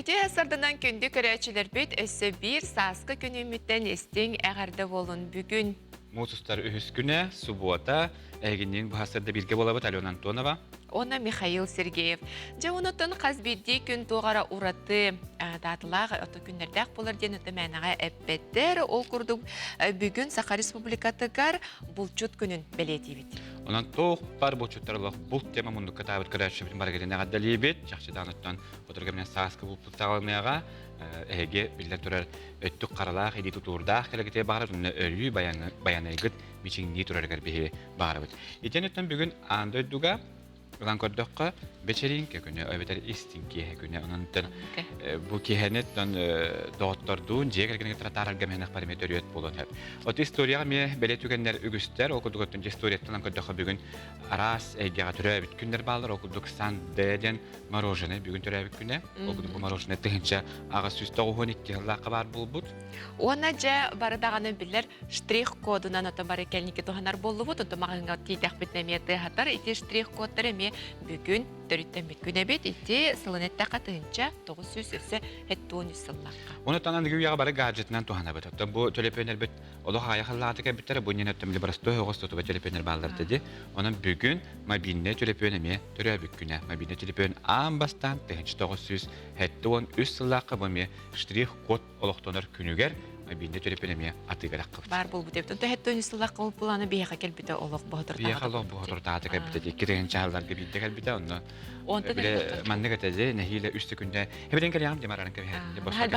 Үтүө сарданан күндү көрөөччүлэрбит өссө биир сааскы күнүммүттэн истиҥ эҕэрдэ буолун бүгүн. Муус устар үһүс күнэ, субуота, эһигинниин бу сарда бииргэ буолабыт Алена Антонова. Уонна Михаил Сергеев. Дьэ онуттан хас биирдии күн туох эрэ ураты дааталаах ото күннэрдээх буолар диэн ото мээнэҕэ эппэттэр. Ол курдук бүгүн Саха Республикатыгар булчут күнүн бэлиэтиибит. Онон туох бар булчуттар олох булт тема муннукка таабыт көрөөччүбүтүн барыгытын эҕэрдэлиибит. Чахчы даҕаныттан Отор кэминэн сааскы булпут саҕаланыаҕа эһиги биллэн турар өттүк харалаах илии тутуурдаах кэлэгитэ баҕарабыт уонна өрүү байанайгыт мичиҥнии турарыгар биһи баҕарабыт. Итиэн өттөн бүгүн аан дойдуга ылан көрдөххө бэчэрииҥкэ күнэ эбэтэр истиҥ киэһэ күнэ онон бу киэһэни доҕоттордуун дьиэ кэргэни кытта таарарга мээнэх бар эмиэ төрүөт буолуон сөп. От историяҕа эмиэ бэлиэ түгэннэр үгүстэр. Ол курдук оттон историяттан көрдөххө бүгүн араас эйгэҕэ төрөөбүт күннэр бааллар. Ол курдук Сан-Д диэн мороженое бүгүн төрөөбүт күнэ. Ол бу мороженое 1892 сыллаахха баар буолбут. Уонна дьэ бары даҕаны билэр штрих-кодунан ото бары кэлники туһанар буоллубут. Онто маҕаһыыҥҥа тиийдэхпитинэ эмиэ тыаһатар. Ити штрих-кодтар эмиэ бүгүн төрүттэммит күн эбит. Ити сылын эттэххэ 1900 өссө 73 сыллаахха. Оны танан үйэҕэ бары гаджетынан туһанабыт. Оттон бу төлөпүөннэрбит олох аҕыйах халлаата кэлбиттэрэ бу иннинэ оттон били боростуой оҕус тутуба төлөпүөннэр бааллар диди. Онон бүгүн мобильнай төлөпүөн эмиэ төрөөбүт күнэ. Мобильнай төлөпүөн аан бастаан 1973 сыллаахха бу эмиэ штрих-код олохтонор күнүгэр мобильнай төлөпүөн эмиэ атыыга таххыбыт. Баар буолбут эбит. Онто 73 сыллаахха ол планы биһиэхэ кэлбитэ олох боһотуртаата. Биһиэхэ олох боһотуртаата кэлбитэ. Икки тыһыынча биирдэ кэлбитэ. Онно биле маннык этэ нэһиилэ үс күндэ хэбилин кэлиэҕим дем аран кэбиһэн босхо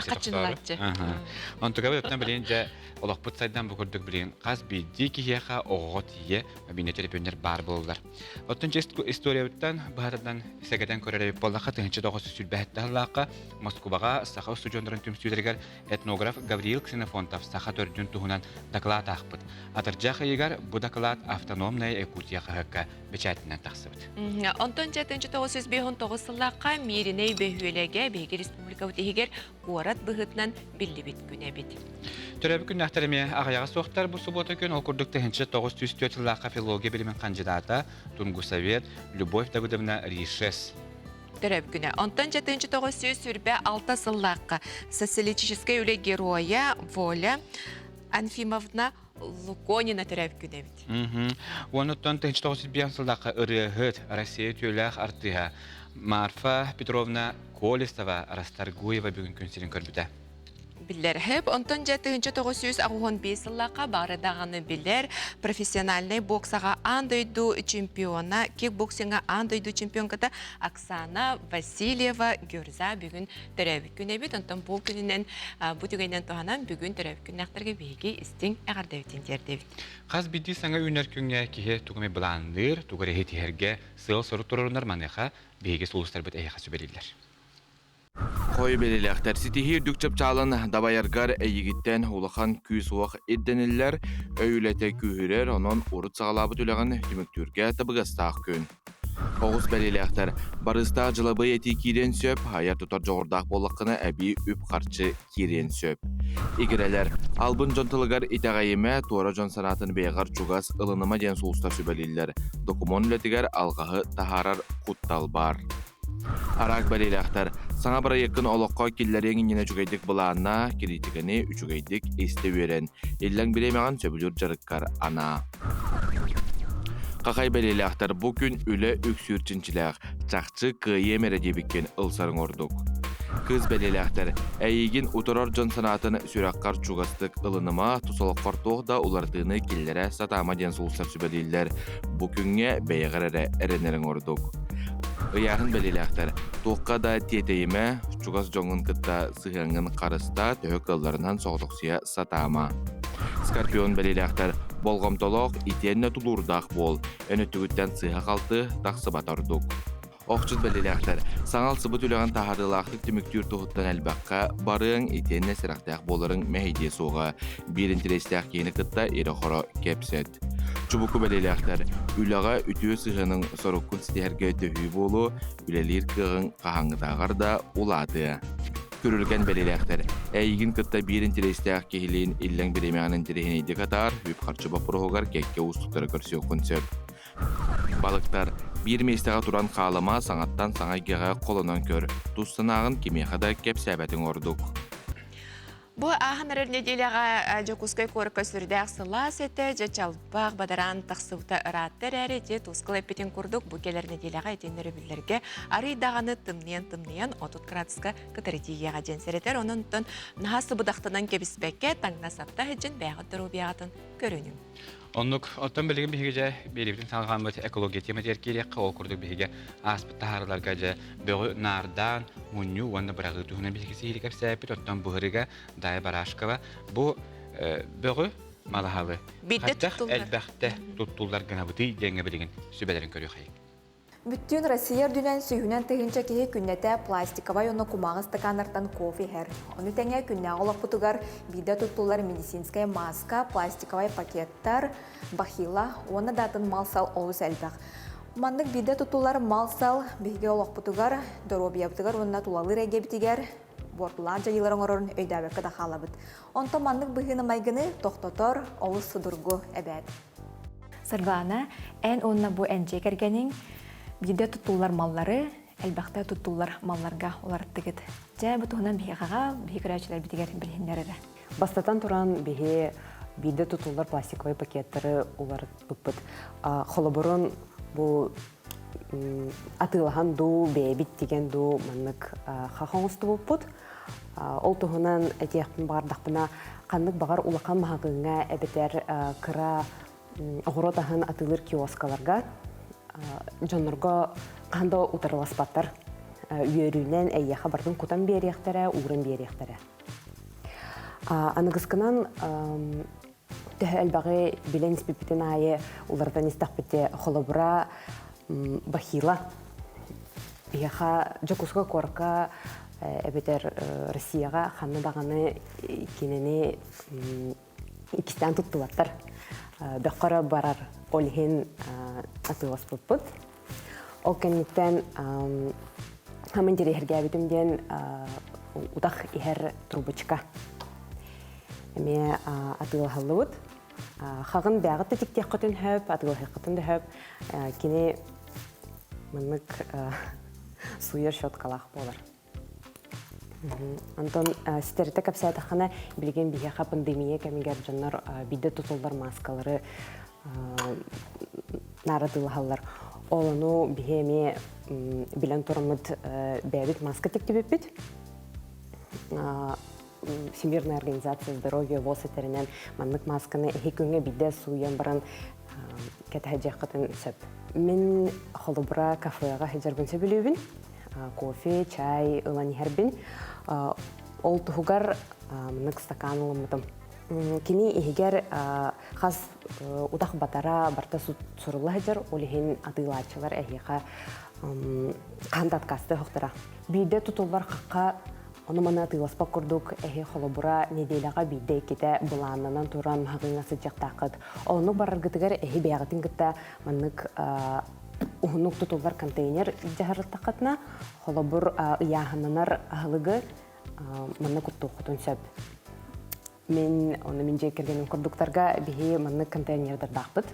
Онтугабыт оттон билин дьэ олохпут сайдан бу курдук билин хас биирдии киһиэхэ оҕоҕо тиийэ мобильнай төлөпүөннэр баар буолаллар. Оттон чест историябыттан быһатынан сэгэтэн көрөр эбит буоллахха 1927 сыллаахха Москубаҕа саха устудьуоннарын түмсүүлэригэр этнограф Гавриил Ксенофонтов саха төрдүн туһунан доклад аахпыт. Атырдьах ыйыгар бу доклад «Автономная Якутия» хаһыакка бэчээтинэн тахсыбыт. Онтон 1959 сыллаахха Мииринэй бөһүөлэгэ биһиги республикабыт иһигэр куорат быһыытынан биллибит күн эбит. Төрөөбүт күннээхтэр эмиэ аҕыйаҕа суохтар бу субуота күн ол курдук 1904 сыллаахха филология билимин хандьыдаата Тунгусовед Любовь Давыдовна Ришес төрөөбүт күнэ. Онтон 1926 сыллаахха социалистическай үлэ геройа Воля Анфимовна Луконина төрөөбүт күнэ эбит. Уонуттан 1905 сыллаахха ырыаһыт, Россия үтүөлээх артыыһа Марфа Петровна Колесова Расторгуева бүгүн күн сирин көрбүтэ. Биллэр. Хэп, онтон дьэ 1985 сыллаахха бары даҕаны билэр профессиональнай боксаҕа аан дойду чемпиона, кикбоксиҥҥа аан дойду чемпионката Оксана Васильева Гюрза бүгүн төрөөбүт күн эбит. Онтон бу күнүнэн бу түгэнинэн туһанан бүгүн төрөөбүт күннээхтэргэ биһиги истиҥ эҕэрдэбитин тиэрдэбит. Хас биирдии саҥа үүнэр күҥҥэ киһи тугу эмэ былаанныыр, тугу эрэ иһитиһэргэ сыал-сорук туруорунар маныаха биһиги сулустарбыт эһиэхэ сүбэлииллэр. Хой бэлиэлээхтэр ситиһии үрдүк чыпчаалын дабайаргар эйигиттэн улахан күүс-уох ирдэниллэр, өй үлэтэ күүһүрэр, онон урут саҕалаабыт үлэҕин түмүктүүргэ табыгастаах күн. Оҕус бэлиэлээхтэр барыстаах дьылабыай этии киириэн сөп, айар-тутар дьоҕурдаах буоллаххына эбии үп-харчы киириэн сөп. Игирэлэр, албын дьон тылыгар итэҕэйимэ, туора дьон санаатын бэйэҕэр чугас ылыныма диэн сулустар сүбэлииллэр. Докумуон үлэтигэр алҕаһы таһаарар куттал баар. Араак бэлиэлээхтэр, саҥа бырайыаккын олоххо киллэриэҥ иннинэ үчүгэйдик былааннаа, кириитикэни үчүгэйдик истэ үөрэн, иллэҥ бириэмэҕин сөбүлүүр дьарыккар анаа. Хахай бэлиэлээхтэр бу күн үлэ үксүүр чинчилээх, чахчы кыайыам эрэ диэбиккин ылсарыҥ ордук. Кыыс бэлиэлээхтэр, эйигин утарар дьон санаатын сүрэххэр чугастык ылыныма, тус олоххор туох да уларытыыны киллэрэ сатаама диэн сулустар сүбэлииллэр. Бу күҥҥэ бэйэҕэр эрэ эрэнэриҥ ордук. Ыйааһын бэлиэлээхтэр, туохха да тиэтэйимэ, чугас дьоҥҥун кытта сыһыаҥҥын харыстаа, төһө кыалларынан соҕотохсуйа сатаама. Скорпион бэлиэлээхтэр, болҕомтолоох итиэннэ тулуурдаах буол, эн өттүгүттэн сыыһа-халты тахсыбат ордук. Охчут бэлиэлээхтэр, саҥа ылсыбыт үлэҕин таһаарыылаахтык түмүктүүр туһуттан элбэххэ барыаҥ итиэннэ сэрэхтээх буоларыҥ мэһэйдиэ суоҕа. Биир интэриэстээх киһини кытта ирэ-хоро кэпсэт. Чубуку бэлиэлээхтэр, үлэҕэ үтүө сыһыаныҥ соруккун ситиһэргэ төһүү буолуо, үлэлиир кыаҕыҥ хаһааҥҥытааҕар да улаатыа. Күрүлгэн бэлиэлээхтэр, эйигин кытта биир интэриэстээх киһилиин иллэҥ бириэмэҕин интэриэһинэйдик атаар, үп-харчы боппуруоһугар кэккэ уустуктары көрсүөххүн сөп. Балыктар биир миэстэҕэ туран хаалыма, саҥаттан саҥа эйгэҕэ холонон көр, тус санааҕын кимиэхэ да кэпсээбэтиҥ ордук. Бу ааһан эрэр нэдиэлэҕэ Дьокуускай куоракка сүрдээх сылаас этэ, дьэ чалбах, бадараан тахсыбыта ыраатта эрээри, ити тускул эппитин курдук бу кэлэр нэдиэлэҕэ итиннэр өрөбүллэргэ арый даҕаны тымныйан-тымныйан 30 градуска кытары тиийиэҕэ диэн сэрэтэр. Онон наһаа сыбыдахтанан кэбиспэккэ, таҥна-сапта сылдьан бэйэҕит доруобуйаҕытын көрүнүҥ. Оннук, оттон билигин биһиги дьэ биэриибитин салҕааммыт экология тематыгар киириэххэ, ол курдук биһиги ааспыт таһаарыыларга дьэ бөҕү наардаан, мунньуу уонна быраҕыы туһунан биһиги сиһилии кэпсээппит. Оттон быһырыга Дая Барашкова бу бөҕү малаһалы хайдах элбэхтэ туттуллар гынабытый диэҥҥэ билигин сүбэлэрин көрүөхэй. Бүттүүн Россия үрдүнэн сүүһүнэн тыһыынча киһи күннэтэ пластиковай уонна кумааҕы стаканнартан кофе иһэр. Ону тэҥэ күннээҕи олохпутугар биирдэ туттуллар медицинскэй мааска, пластиковай пакеттар, бахила уонна да атын мал-сал олус элбэх. Маннык биирдэ туттуллар мал-сал биһиги олохпутугар, доруобуйабытыгар уонна тулалыыр эйгэбитигэр буортулаах дьайыылары оҥорорун өйдөөбөккө да хаалабыт. Онтон маннык быһыыны-майгыны тохтотор олус судургу эбээт. Сардаана, эн уонна бу эн дьиэ кэргэниҥ биирдэ туттуллар маллары элбэхтэ туттуллар малларга уларыттыгыт. Дьэ, бу туһунан биһиэхэҕэ, биһи көрөөччүлэрбитигэр билиһиннэр эрэ. Бастатан туран, биһи биирдэ тутуллар пластиковай пакеттары уларыппыппыт. Холобурун бу атыылаһан дуу, бэйэбит тигэн дуу маннык хах оҥостубуппут. Ол туһунан этиэхпин баҕардахпына, ханнык баҕар улахан маһаҕыыҥҥа эбэтэр кыра оҕуруот аһын атыылыыр киоскаларга дьоннорго хаһан да утарыласпаттар. Үөрүүнэн эйиэхэ барытын кутан биэриэхтэрэ, ууран биэриэхтэрэ. Аныгыскынан төһө элбэҕи билэн испиппитин аайы уларытан истэхпитэ холобура бахила биһиэхэ Дьокуускай куоракка эбэтэр Россияҕа ханна даҕаны кинини иккистээн туттубаттар бөххө эрэ барар ол иһин атыыласпыппыт ол кэнниттэн хамын интэриэһиргээбитим диэн утах иһэр трубочка эмиэ атыылаһыллыбыт. Хаҕын бэҕит да тиктиэххитин сөп, атыылаһыаххытын да сөп. Кини маннык сууйар щеткалаах буолар. Онтон ситэритэ кэпсээтэххинэ, билигин биһиэхэ пандемия кэмигэр дьоннор биирдэ тутуллар мааскалары наар атыылаһаллар. Ол ону биһи эмиэ билэн тураммыт бэйэбит мааска тиктибиппит. Всемирная организация здоровья ВОЗ этэринэн маннык маасканы эһи күҥҥэ биирдэ сууйан баран кэтэһэдьиэххитин сөп. Мин холобура кафеҕа сылдьарбын сөбүлүүбүн. Кофе, чай ылан иһэрбин. Ол туһугар маннык стакан ылыммытым. Кини иһигэр хас утах батара барыта сурулла сылдьар, ол иһин атыылааччылар эһиэхэ хаһан да отказтыы охтора. Биирдэ тутуллар хахха ону-маны атыыласпат курдук эһи холобура нэдиэлэҕэ биирдэ-иккитэ былааннанан туран маҕаһыыҥҥа сылдьыахтааххыт. Оннук бараргытыгар эһи бэйэҕитин кытта маннык уһуннук тутуллар контейнер дьаһарыттаххытына, холобур ыйааһыннанар аһылыгы манна куттуоххутун сөп. Мин онно мин дьиэ кэргэним курдуктарга биһи маннык контейнердардаахпыт.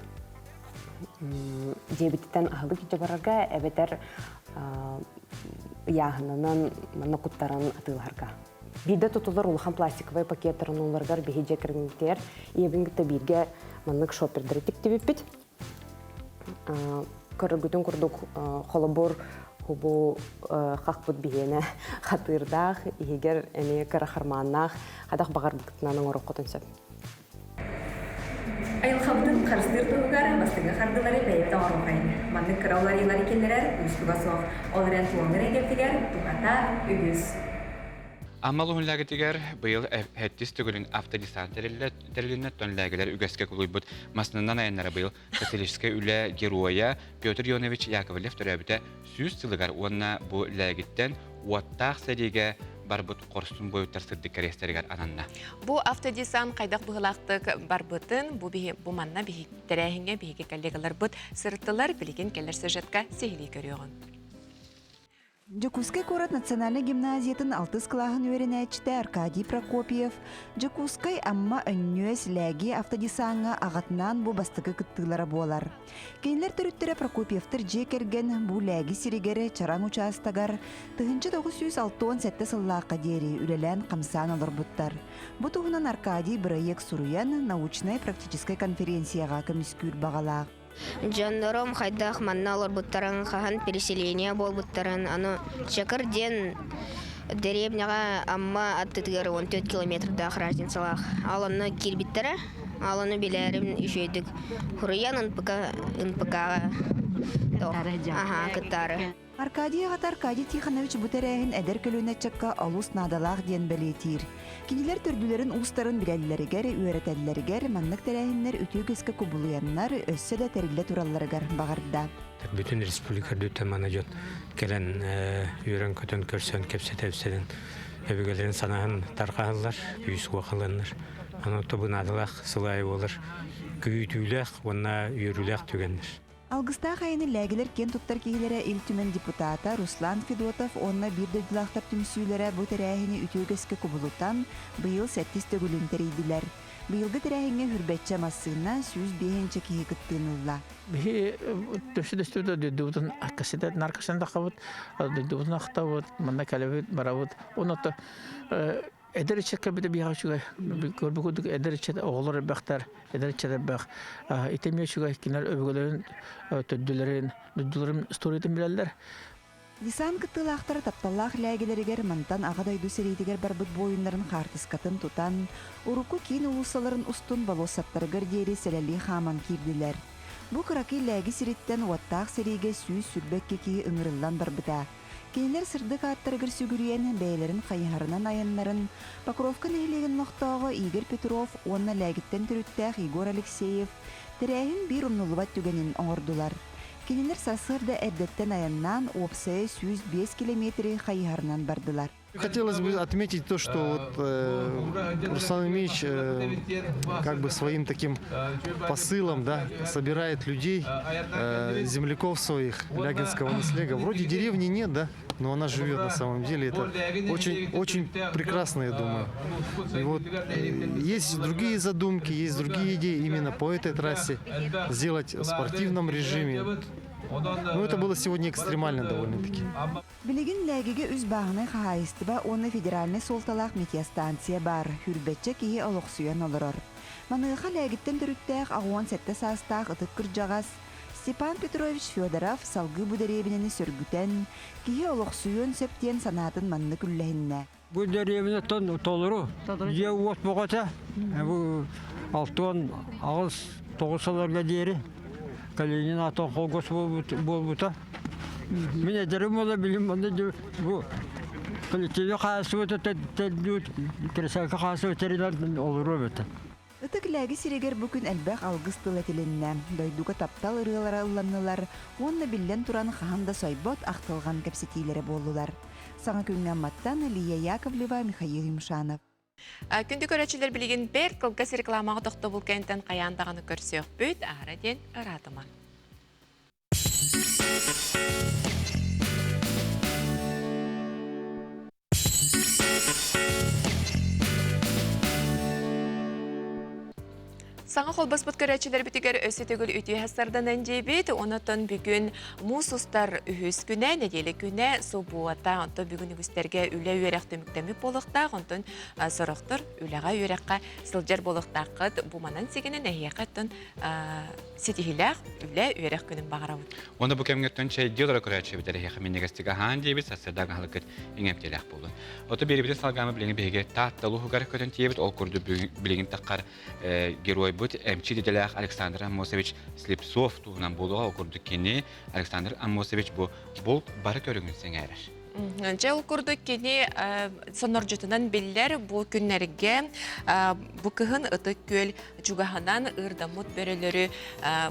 Дьиэбититтэн аһылык илдьэ барарга эбэтэр ыйааһынынан манна куттаран атыылаһарга. Биирдэ тутуллар улахан пластиковай пакеттарын уларгар биһи дьиэ кэргэнитигэр ийэбин кытта бииргэ маннык шоппердары тиктибиппит. Көрөргүтүн курдук холобур бу хахпыт биһиэнэ хатыырдаах, иһигэр эмиэ кыра хармааннаах, хадах баҕарбыккытынан оҥоруоххутун сөп. Айылҕабытын харыстыыр туһугар бастыҥы хардылары бэйэбит оҥоруоххайын. Маннык кыра уларыйыылары киллэрэр уустуга суох. Ол эрэн туһалыыр эйгэтигэр туһата үгүс. Амма улууһун лээгитигэр быйыл сэттис төгүлүн автодесант тэрилиннэ, оттон лээгилэр үгэскэ кулуйбут массыынанан айаннара быйыл социалистическай үлэ геройа Петр Ионович Яковлев төрөөбүтэ 100 сылыгар уонна бу лээгиттэн уоттаах сэриигэ барбыт хорсун буойуттар сырдык кэриэстэригэр ананна. Бу автодесант хайдах быһыылаахтык барбытын бу, биһи, бу манна биһи тэрээһиҥҥэ биһиги коллегаларбыт сырыттылар, билигин кэлэр сюжетка сиһилии көрүөҕүҥ. Дьокуускай куорат национальнай гимназиятын алтыс кылааһын үөрэнээччитэ Аркадий Прокопьев Дьокуускай Амма Өнньүөс Лээги автодесаҥҥа аҕатынаан бу бастакы кыттыылара буолар. Кинилэр төрүттэрэ Прокопьевтар дьиэ кэргэн бу Лээги сиригэр Чараҥ учаастагар 1967 сыллаахха диэри үлэлээн-хамсаан олорбуттар. Бу туһунан Аркадий бырайыак суруйан научнай-практическай конференцияҕа көмүскүүр баҕалаах. Дьоннорум хайдах манна олорбуттарын, хаһан переселение буолбуттарын, аны Чакыр диэн дэриэбинэҕэ Амма аттытыгар 14 километрдаах разницалаах. Ал онно киирбиттэрэ, ал ону билээрим үчүгэйдик хуруйан НПК НПК-ҕа аха кыттаары. Аркадий аҕата Аркадий Тихонович бу тэрээһин эдэр көлүөнэ ыччакка олус наадалаах диэн бэлиэтиир. Кинилэр төрдүлэрин уустарын билэллэригэр, үөрэтэллэригэр маннык тэрээһиннэр үтүө үгэскэ кубулуйаннар өссө да тэриллэ туралларыгар баҕарда. Бүтүн республика үрдүттэн мана дьон кэлэн үөрэн-көтөн көрсөн кэпсэтэ-ипсэтэн өбүгэлэрин санаһын тарҕаһаллар, күүс уох ыланнар. Аны тобу наадалаах сыл аайы буолар күүтүүлээх уонна үөрүүлээх түгэннэр. Алгыстаах айаны лээгилэр киэн туттар киһилэрэ Ил Түмэн депутата Руслан Федотов уонна биир дойдулаахтар түмсүүлэрэ бу тэрээһини үтүө үгэскэ кубулутан, быйыл сэттис төгүлүн тэрийдилэр. Быйылгы тэрээһиҥҥэ хүрбэччэ массыына, 105 киһи кыттыыны ылла. Биһи төсө дөстүбүт дойдубутун кассета наркасан тахабыт, дойдубутун ахтабыт, манна кэлэбит, барабыт. Онно Эдэр ыччат кэлбитэ биһиэхэ үчүгэй. Көрбүт курдук эдэр ыччат оҕолор элбэхтэр, эдэр ыччат элбэх. Ити эмиэ үчүгэй. Кинилэр өбүгэлэрин, төрдүлэрин, дойдуларын историятын билэллэр. Десант кыттыылаахтара тапталлаах лээгилэригэр мантан Аҕа дойду сэриитигэр барбыт буойуннарын хаартыскатын тутан, урукку киин уулуссаларын устун болуоссаттарыгар диэри сэлэлии хааман киирдилэр. Бу кыракый лээги сириттэн уоттаах сэриигэ 122 киһи ыҥырыллан барбыта. Кинилэр сырдык ааттарыгар сүгүрүйэн, бэйэлэрин хайыһарынан айаннарын Покровка нэһилиэгин олохтооҕо Игорь Петров уонна Лээгиттэн төрүттээх Егор Алексеев тэрээһин биир умнуллубат түгэнин оҥордулар. Кинилэр сарсыарда эрдэттэн айаннаан, уопсайа 105 километри хайыһарынан бардылар. Хотелось бы отметить то, что вот э, Руслан Ильич э, как бы своим таким посылом, да, собирает людей, э, земляков своих, Лягинского наслега. Вроде деревни нет, да, но она живет на самом деле. Это очень, очень прекрасно, я думаю. И вот э, есть другие задумки, есть другие идеи именно по этой трассе сделать в спортивном режиме. Ну, это было сегодня экстремально довольно-таки. Билигин Лээгигэ үс бааһынай хаһаайыстыба уонна федеральнай суолталаах метеостанция баар, сүүрбэччэ киһи олохсуйан олорор. Маныаха Лээгиттэн төрүттээх 87 саастаах ытык кырдьаҕас Степан Петрович Федоров салгыы бу дэриэбинэни сөргүтэн, киһи олохсуйуон сөп диэн санаатын маннык үллэһиннэ. Бу дэриэбинэттэн толору дьиэ-уот бөҕөтө. Бу 68 тоҕус сылларга диэри Калинин аатын холкуос буолбута. Мин эдэрим буола билим манна бу коллективы хаасыбыта төрдүт кресалка хаасыбыт тэринэн олоруо эбитэ. Ытык Лээги сиригэр бу күн элбэх алгыс тыл этилиннэ, дойдуга таптал ырыалара ылланнылар уонна биллэн туран хаһан да сойбот ахтылҕан кэпсэтиилэрэ буоллулар. Саҥа күҥҥэ Амматтан Лия Яковлева, Михаил Юмшанов. Күндү көрөөччүлэр билигин бэрт кылгас рекламаҕа тохтобул кэнтэн хайаан даҕаны көрсүөхпүт, аара диэн ыраатыма. Саҥа холбоспут көрөөччүлэрбитигэр өссө төгүл үтүө сарданан диэбит. Онотон бүгүн муус устар үһүс күнэ, нэдиэлэ күнэ, субуота. Онтон бүгүн үгүстэргэ үлэ үөрэх түмүктэммит буолуохтаах. Онтон сорохтор үлэҕэ үөрэххэ сылдьар буолуохтааххыт. Бу манан сигинэн эһиэхэ оттон ситиһилээх үлэ үөрэх күнүн баҕарабыт. Уонна бу кэмҥэ чэйдии олоро көрөөччүбүт эрэһиэхэ минньигэстик аһаан диэбит сарсыарда аһылыккыт иҥэмтиэлээх буолун. Ото биэрибитин салгаама билигин биһиги Таатта улууһугар көтөн тиийэбит. Ол курдук билигин таххар геройбут эмчит идэлээх Александр Аммосович Слепцов туһунан буолуоҕа. Ол курдук кини Александр Аммосович бу булт бары көрүҥүн сэҥээрэр. Дьэ, ол курдук кини сонордьутунан биллэр бу күннэргэ бу кыһын Ытык Күөл чугаһынан ыырдаммыт бөрөлөрү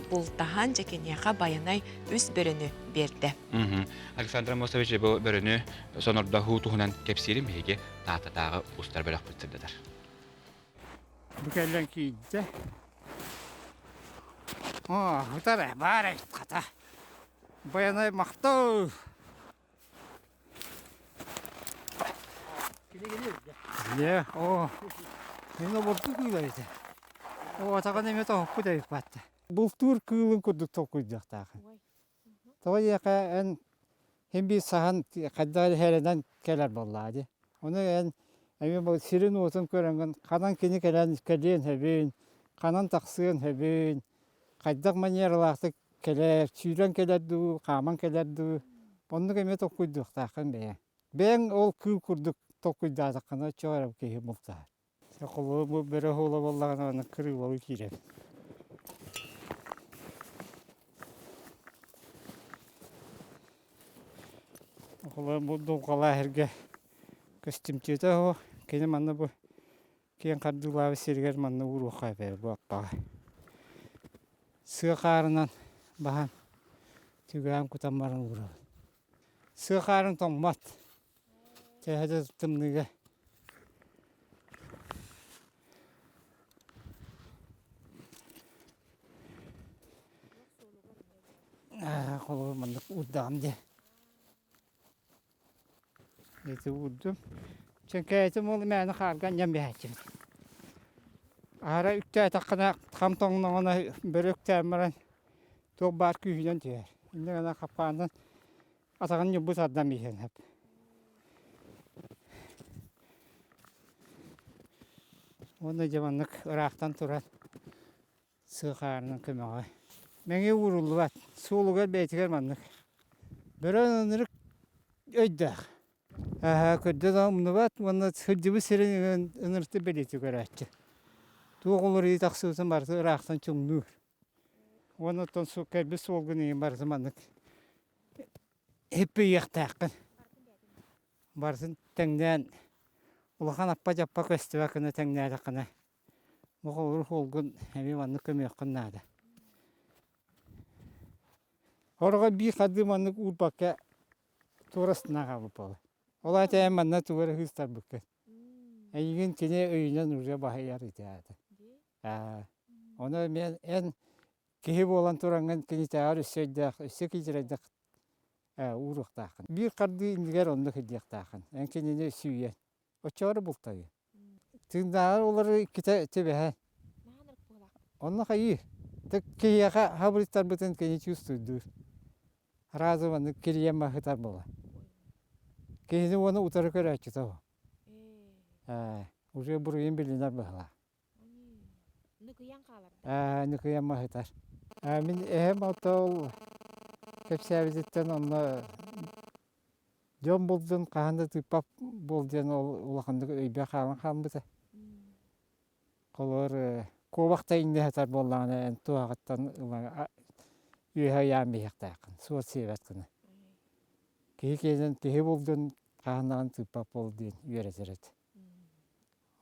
бултаһан дьэ киниэхэ Байанай үс бөрөнү биэрдэ. Александр Амосович бу бөрөнү сонордоһуу туһунан кэпсиирин биһиги Тааттатааҕы устар бөлөхпүт сырдатар. Бу кэлэн киирдэ. Оо, баар хата. Байанай махтал. Дьэ, оо, мин обургу кыыл эбит. Оо, атаҕын эмиэ тоһуппут эбит баатта. Бултуур кыылын курдук толкуйдуохтаахын. Тоҕо диэхэ эн син биир саһан хайдах эрэ сэрэнэн кэлэр буоллаҕа дии. Ону эн эмиэ бу сирин-уотун көрөҥҥүн ханан кини кэлэн кэлиэн сөбүн, ханан тахсыан сөбүн, хайдах манералаахтык кэлэр, сүүрэн кэлэр дуу, хааман кэлэр дуу, оннук эмиэ толкуйдуохтааххын бэйэҥ. Бэйэҥ ол кыыл курдук толкуйдаатаххына оччоҕо эрэ киһи бултаһар. Холобур, бу бөрө уола буоллаҕына аны кырыылалыы киирэр. Холобур, бу дулҕалаах эргэ көстүмтүөтэ оһо, кини манна бу киэҥ хардыылаабыт сиригэр манна ууруохха эбээ бу аппаҕа. Сыа хаарынан баһан түгээн кутан баран уурабын. Сыа хаарын тоҥмот. Төһө да тымныыга Холобур маннык уурдаҕым дии. Ити уурдум. Чэҥкээтим ол мээнэ хаарга анньан биһээччибин. Аһара үктээтэххинэ хам тоҥноҕуна бөрө үктээн баран туох баар күүһүнэн түһэр. Инньэ гынан хаппаанынан атаҕын ньылбы тардан биһиэн сөп. Уонна дьэ маннык ыраахтан туран сыа хаарынан көмөҕө. Мэҥиэ ууруллубат, суолугар бэйэтигэр маннык. Бөрө ынырык өйдөөх. Көрдө да умнубат уонна сылдьыбыт сирин ынырыты бэлиэтии көрөөччү. Туох уларыйыы тахсыбытын барыта ыраахтан чуҥнуур. Уонна оттон кэлбит суолгун иһин барыта маннык Һиппийиэхтээххин. Барытын тэҥнээн улахан аппа-дьаппа көстүбэт гына тэҥнээтэххинэ, бу холобур суолгун эмиэ маннык көмүөххүн наада. Хороҕо биир хардыы маннык уурбакка туора астына хаалбыт буолар. Ол аата эн манна тугу эрэ ыыстарбыккын. Эйигин кини өйүнэн уже баһыйар ити аата. Ону эмиэ эн киһи буолан тураҥҥын кинитээҕэр өссө өйдөөх, өссө киитирэйдэх ууруохтааххын. Биир хардыы иннигэр оннук илдьиэхтааххын. Эн кинини сүүйэн. Оччоҕо эрэ бултайы. Тыыннааҕар олору иккитэ түбэһэ. Онно хайыы. Киһиэхэ хабырыттарбытын кини чувствуйдуур. Разу маннык кирийэн маһытар буола. Киһини уону утары көрөөччүтэ ол. Уже буруйун билинэр быһалаах. Ныкыйан хаалар. Аа, ныкыйан маһытар. Мин эһэм отол кэпсээбититтэн онно дьон булдун хаһан да тыыппат буол диэн ол улаханнык өйбө хаалан хаалбыта. Холобур, куобах да иҥнэ сытар буоллаҕына эн туһаҕыттан ылан үөһэ ыйаан биһиэхтээххин, суот сиэбэт гына. Киһи киэнин киһи булдун хаһан даҕаны тыыппат буол диэн үөрэтэр этэ.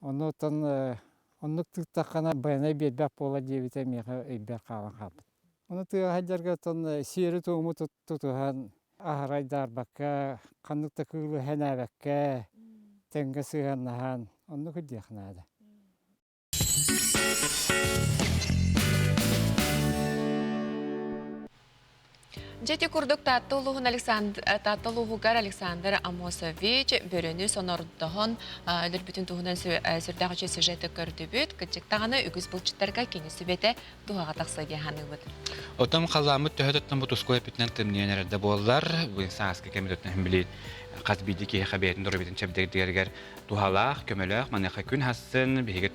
Оннуттан оннук тыыттаххына байанай биэрбэт буолар диэбитэ миэхэ өйбөр хаалан хаалбыт. Ону тыаҕа сылдьарга оттон сиэри-туому тутуһан аһара айдаарбакка, ханнык да кыылы сэнээбэккэ, тэҥҥэ сыһыаннаһан оннук үрдүөх наада. Дьэ ити курдук Таатта улууһун Александр Таатта улууһугар Александр Амосович бөрөнү сонордоһон өлөрбүтүн туһунан сүрдээх үчүгэй сюжеты көрдүбүт. Кырдьык даҕаны үгүс булчуттарга кини сүбэтэ туһаҕа тахса диэн саныыбыт. Оттон халлааммыт төһө тоттон бу туску эппитинэн тымныйан эрэрдэ буоллар, бу сааскы кэм өттүнэн били хас биирдии киһиэхэ бэйэтин доруобуйатын чэбдигирдигэригэр туһалаах, көмөлөөх, маныаха күн хассын биһиги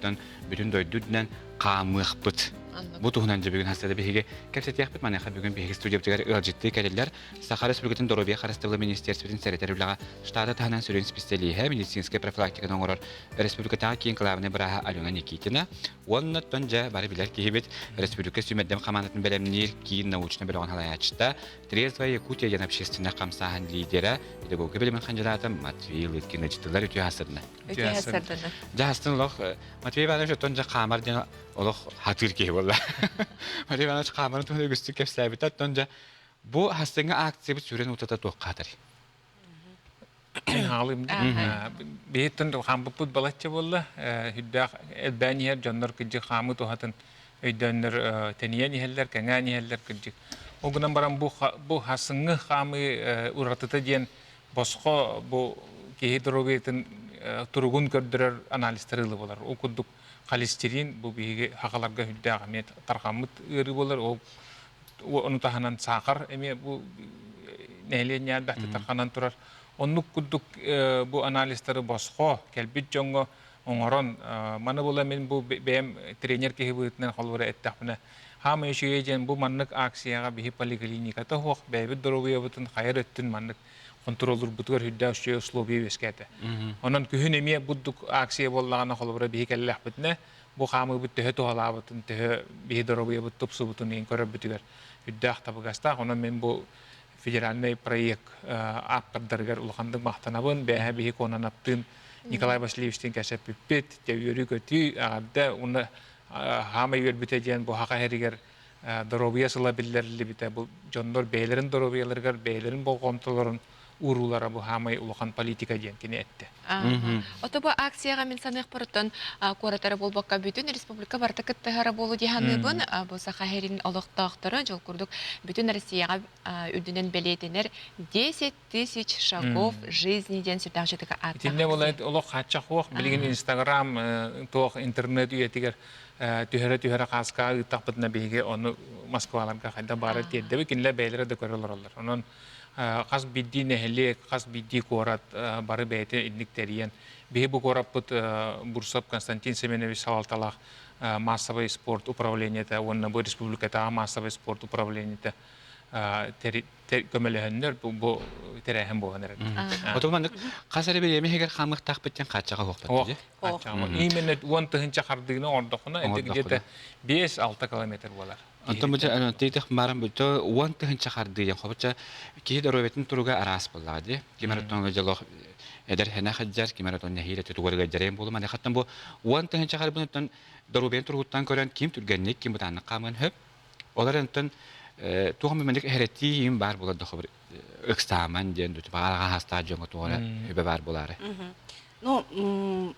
бүтүн дойду үрдүнэн хаамыахпыт. Бу туһунан дьэ бүгүн хасса да биһиги кэпсэтиэхпит. Маныаха бүгүн биһиги студиябытыгар ыалдьыттыы кэлиллэр Саха Республикатын доруобуйа харыстабыла министерствотын сэрэтэр үлэҕэ штата таһынан сүрүн специалиһэ, медицинскэй профилактиканы оҥорор республикатааҕы киин кылаабынай бырааһа Алена Никитина уонна оттон дьэ бары билэр киһибит республика сүүмэрдэм хамаандатын бэлэмниир киин научнай бөлөҕүн салайааччыта Трезвая Якутия диэн общественнай хамсааһын лидера, педагогика билимин хандьыдаата Матвей Лыткин ыдьытылар үтүө хасырдына. Үтүө хасырдына. Дьэ хастын олох Матвей Иванович оттон дьэ хаамар диэн олох хатыыр киһи буолла. Матвей Иванович хаамарын туһунан үгүстүк кэпсээбитэ. Оттон дьэ бу хастыҥҥы акциябыт сүрүн утата туохха хатарый? Мин хаалым биһиттэн хаампыппыт балачча буолла. Үрдээх элбээн иһэр дьоннор кырдьык хаамыы туһатын өйдөөннөр тэнийэн иһэллэр, кэҥээн иһэллэр кырдьык. Ол гынан баран бу бу хасыҥҥы хаамыы уратыта диэн босхо бу киһи доруобуйатын туругун көрдөрөр анализтары ылы болар. Ол курдук холестерин бу биһиги хахаларга үрдээх эмиэ тарҕаммыт ыарыы болар. Ол ону таһынан саахар эмиэ бу нэһилиэнньэ элбэхтик тарҕанан турар. Оннук курдук бу анализтары босхо кэлбит дьоҥҥо оҥорон маны була мин бу бэйэм тренер киһи быһыытынан холобура эттэхпинэ хаамай үчүгэй диэн бу маннык акцияҕа биһи поликлиниката суох бэйэбит доруобуйабытын хайар өттүн маннык хонтуруоллурбутугар үрдээх үчүгэй условия үөскээтэ. Онон күһүн эмиэ бурдук акция буоллаҕына холобура биһи кэллэхпитинэ бу хаамыыбыт төһө туһалаабытын, төһө биһи доруобуйабыт тупсубутун иһин көрөрбүтүгэр үрдээх табыгастаах. Онон мин бу федеральный проект ааптардарыгар улаханнык махтанабын. Бээһэ биһи Конанаптыын Николай Васильевичтыын кэсэппиппит, дьэ үөрүү-көтүү, эҕэрдэ уонна хаамай үөрбүтэ диэн бу хаха иһэригэр доруобуйа сыла биллэриллибитэ. Бу дьоннор бэйэлэрин доруобуйаларыгар бэйэлэрин болҕомтолорун уруулара бу хаамай улахан политика диэн кини эттэ. Ото бу акцияҕа мин саныахпарыттан куоратара буолбакка бүтүн республика барыта кыттыһара буолу дии саныыбын. Бу Саха сирин олохтоохторо дьол курдук бүтүн Россияҕа үрдүнэн бэлиэтэнэр 10 тысяч шагов жизни диэн сүрдээх үчүгэй ааттаах. Итиннэ буолайт олох хааччах суох. Билигин Инстаграм туох интернет үйэтигэр түһэрэ-түһэрэ хааска ыыттахпытына биһиги ону Москваларга хайдах баара тиэрдэбит. Кинилэр бэйэлэрэ да көрө олороллор. Онон хас биирдии нэһилиэк, хас биирдии куорат бары бэйэтэ инник тэрийэн биһи бу куораппыт Бурсов Константин Семенович салалталаах массовый спорт управлениета уонна бу республикатааҕы массовый спорт управлениета көмөлөһөннөр бу тэрээһин буолан эрэр. Оту маннык хас эрэ бириэмэ иһигэр хаамыахтаахпыт диэн хааччаҕа суохпат дии. Именно 10 000 хардыыны оҥордоххуна это где-то 5-6 километр буолар. Онтон бу тиитэх баран бу 10 000 хардыы диэн хобуча киһи доруобуйатын туруга араас буоллаҕа дии. Ким эрэ оттон дьолох эдэр хэнэ хадьар, ким эрэ оттон нэһиилэ тутугар дьарайан буолу маны хаттан бу 10 000 харбынаттан доруобуйан туругуттан көрөн ким түргэнник, ким бытааннык хаамыан хөп. Ол эрэн оттон туох эмэ маннык эһэрэтии им баар буолар да ыксааман диэн баҕараҕа хаастаах дьоҥҥо туох эрэ үбэ баар буолаары. Ну,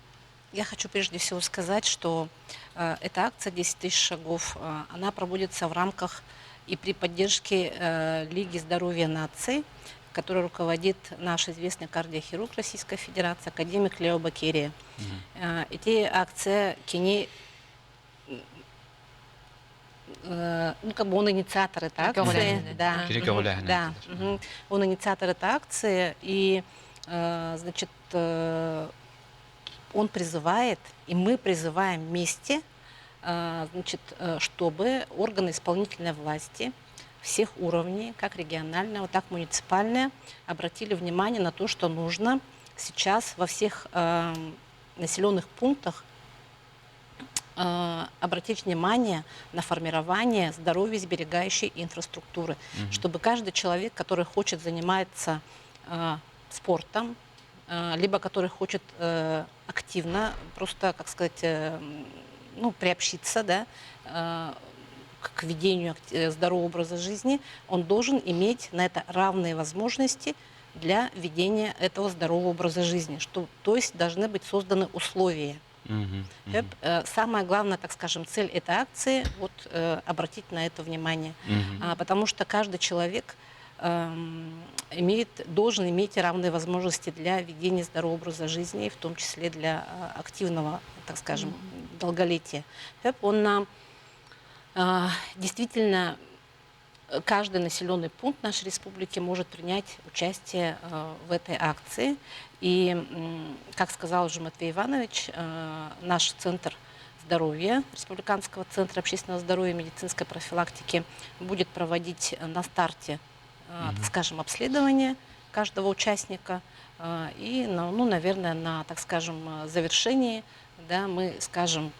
я хочу прежде всего сказать, что эта акция «10 тысяч шагов», она проводится в рамках и при поддержке Лиги здоровья наций, которой руководит наш известный кардиохирург Российской Федерации, академик Лео Бокерия. Эти акции кини ну, как бы он инициатор этой акции. Да, да, он инициатор этой акции, и, значит, он призывает, и мы призываем вместе, значит, чтобы органы исполнительной власти всех уровней, как регионального, так и муниципального, обратили внимание на то, что нужно сейчас во всех населенных пунктах обратить внимание на формирование здоровья сберегающей инфраструктуры, чтобы каждый человек, который хочет заниматься спортом, либо который хочет активно просто, как сказать, ну, приобщиться, да, к ведению здорового образа жизни, он должен иметь на это равные возможности для ведения этого здорового образа жизни, что, то есть должны быть созданы условия. Самая главная, так скажем, цель этой акции – вот, обратить на это внимание. Потому что каждый человек должен иметь равные возможности для ведения здорового образа жизни, в том числе для активного, так скажем, долголетия. Он нам действительно каждый населенный пункт нашей республики может принять участие в этой акции. И, как сказал уже Матвей Иванович, наш центр здоровья, Республиканского центра общественного здоровья и медицинской профилактики будет проводить на старте, так скажем, обследование каждого участника. И, ну, наверное, на, так скажем, завершении, да, мы скажем,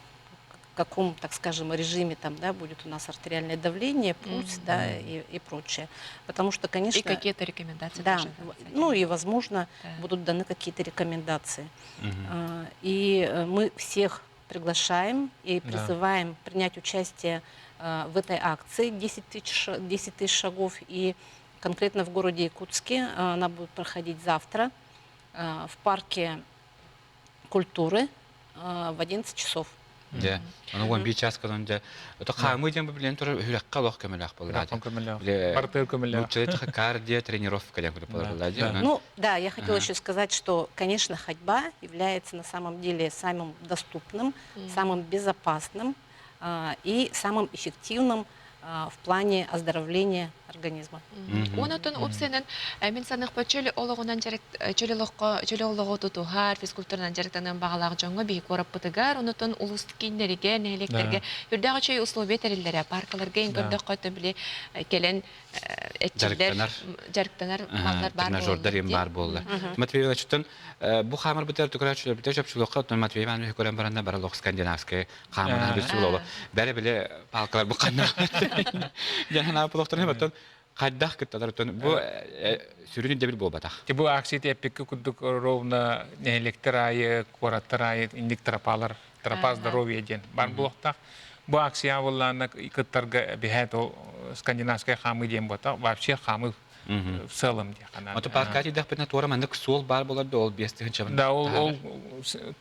в каком, так скажем, режиме там, да, будет у нас артериальное давление, пульс, да, и прочее. Потому что, конечно... И какие-то рекомендации Да, тоже. Ну и, возможно, будут даны какие-то рекомендации. И мы всех приглашаем и призываем принять участие в этой акции 10 тысяч, 10 тысяч шагов. И конкретно в городе Якутске она будет проходить завтра в парке культуры в 11 часов. Дьэ, ону 11 час кылын дьэ, ото хаамыы диэн бу билэн турар үрэххэ олох көмөлөөх буолла. Көмөлөөх. Бартыыр көмөлөөх. Нууччалыы кардио тренировка диэн курдук буолар Ну, да, я хотела еще сказать, что, конечно, ходьба является на самом деле самым доступным, самым безопасным и самым эффективным в плане оздоровления организма. Онотон опсенен мин саныахпа чөл олоҕунан чөл олоххо чөл олоҕу тутуһар физкультуранан дьарыктаныан баҕалаах дьоҥҥо биһи куораппытыгар онотон улуус кииннэригэр нэһилиэктэргэ үрдээх үчүгэй условия тэриллэрэ паркаларга ин көрдөххө били кэлэн дьарыктанар дьарыктанар маллар баар тренажердар им баар буолла. Матвей Ивановичтан бу хаамарбытыгар түкөрөөччүлэрбитэ чопчулуохха оттон Матвей Иванович көрөн баранна бара лох скандинавскай хааман бүсүл бәрі биле палкалар бу ханна дьаһана пулохторун оттон хайдах кытталар оттон бу сүрүн ирдэбил буолбатах. Бу акция эппикки курдук ровно нэһилиэктэр аайы, куораттар аайы инник тропалар, тропа здоровья диэн бар буолуохтаах. Бу акция буоллаана кыттарга биһээт ол скандинавскай хаамыы диэн буолта. Вообще хаамыы в целом диэххэ Ото парка тиийдэхпитинэ туора маннык суол баар буолар да ол биэс тыһыынчабын Да, ол ол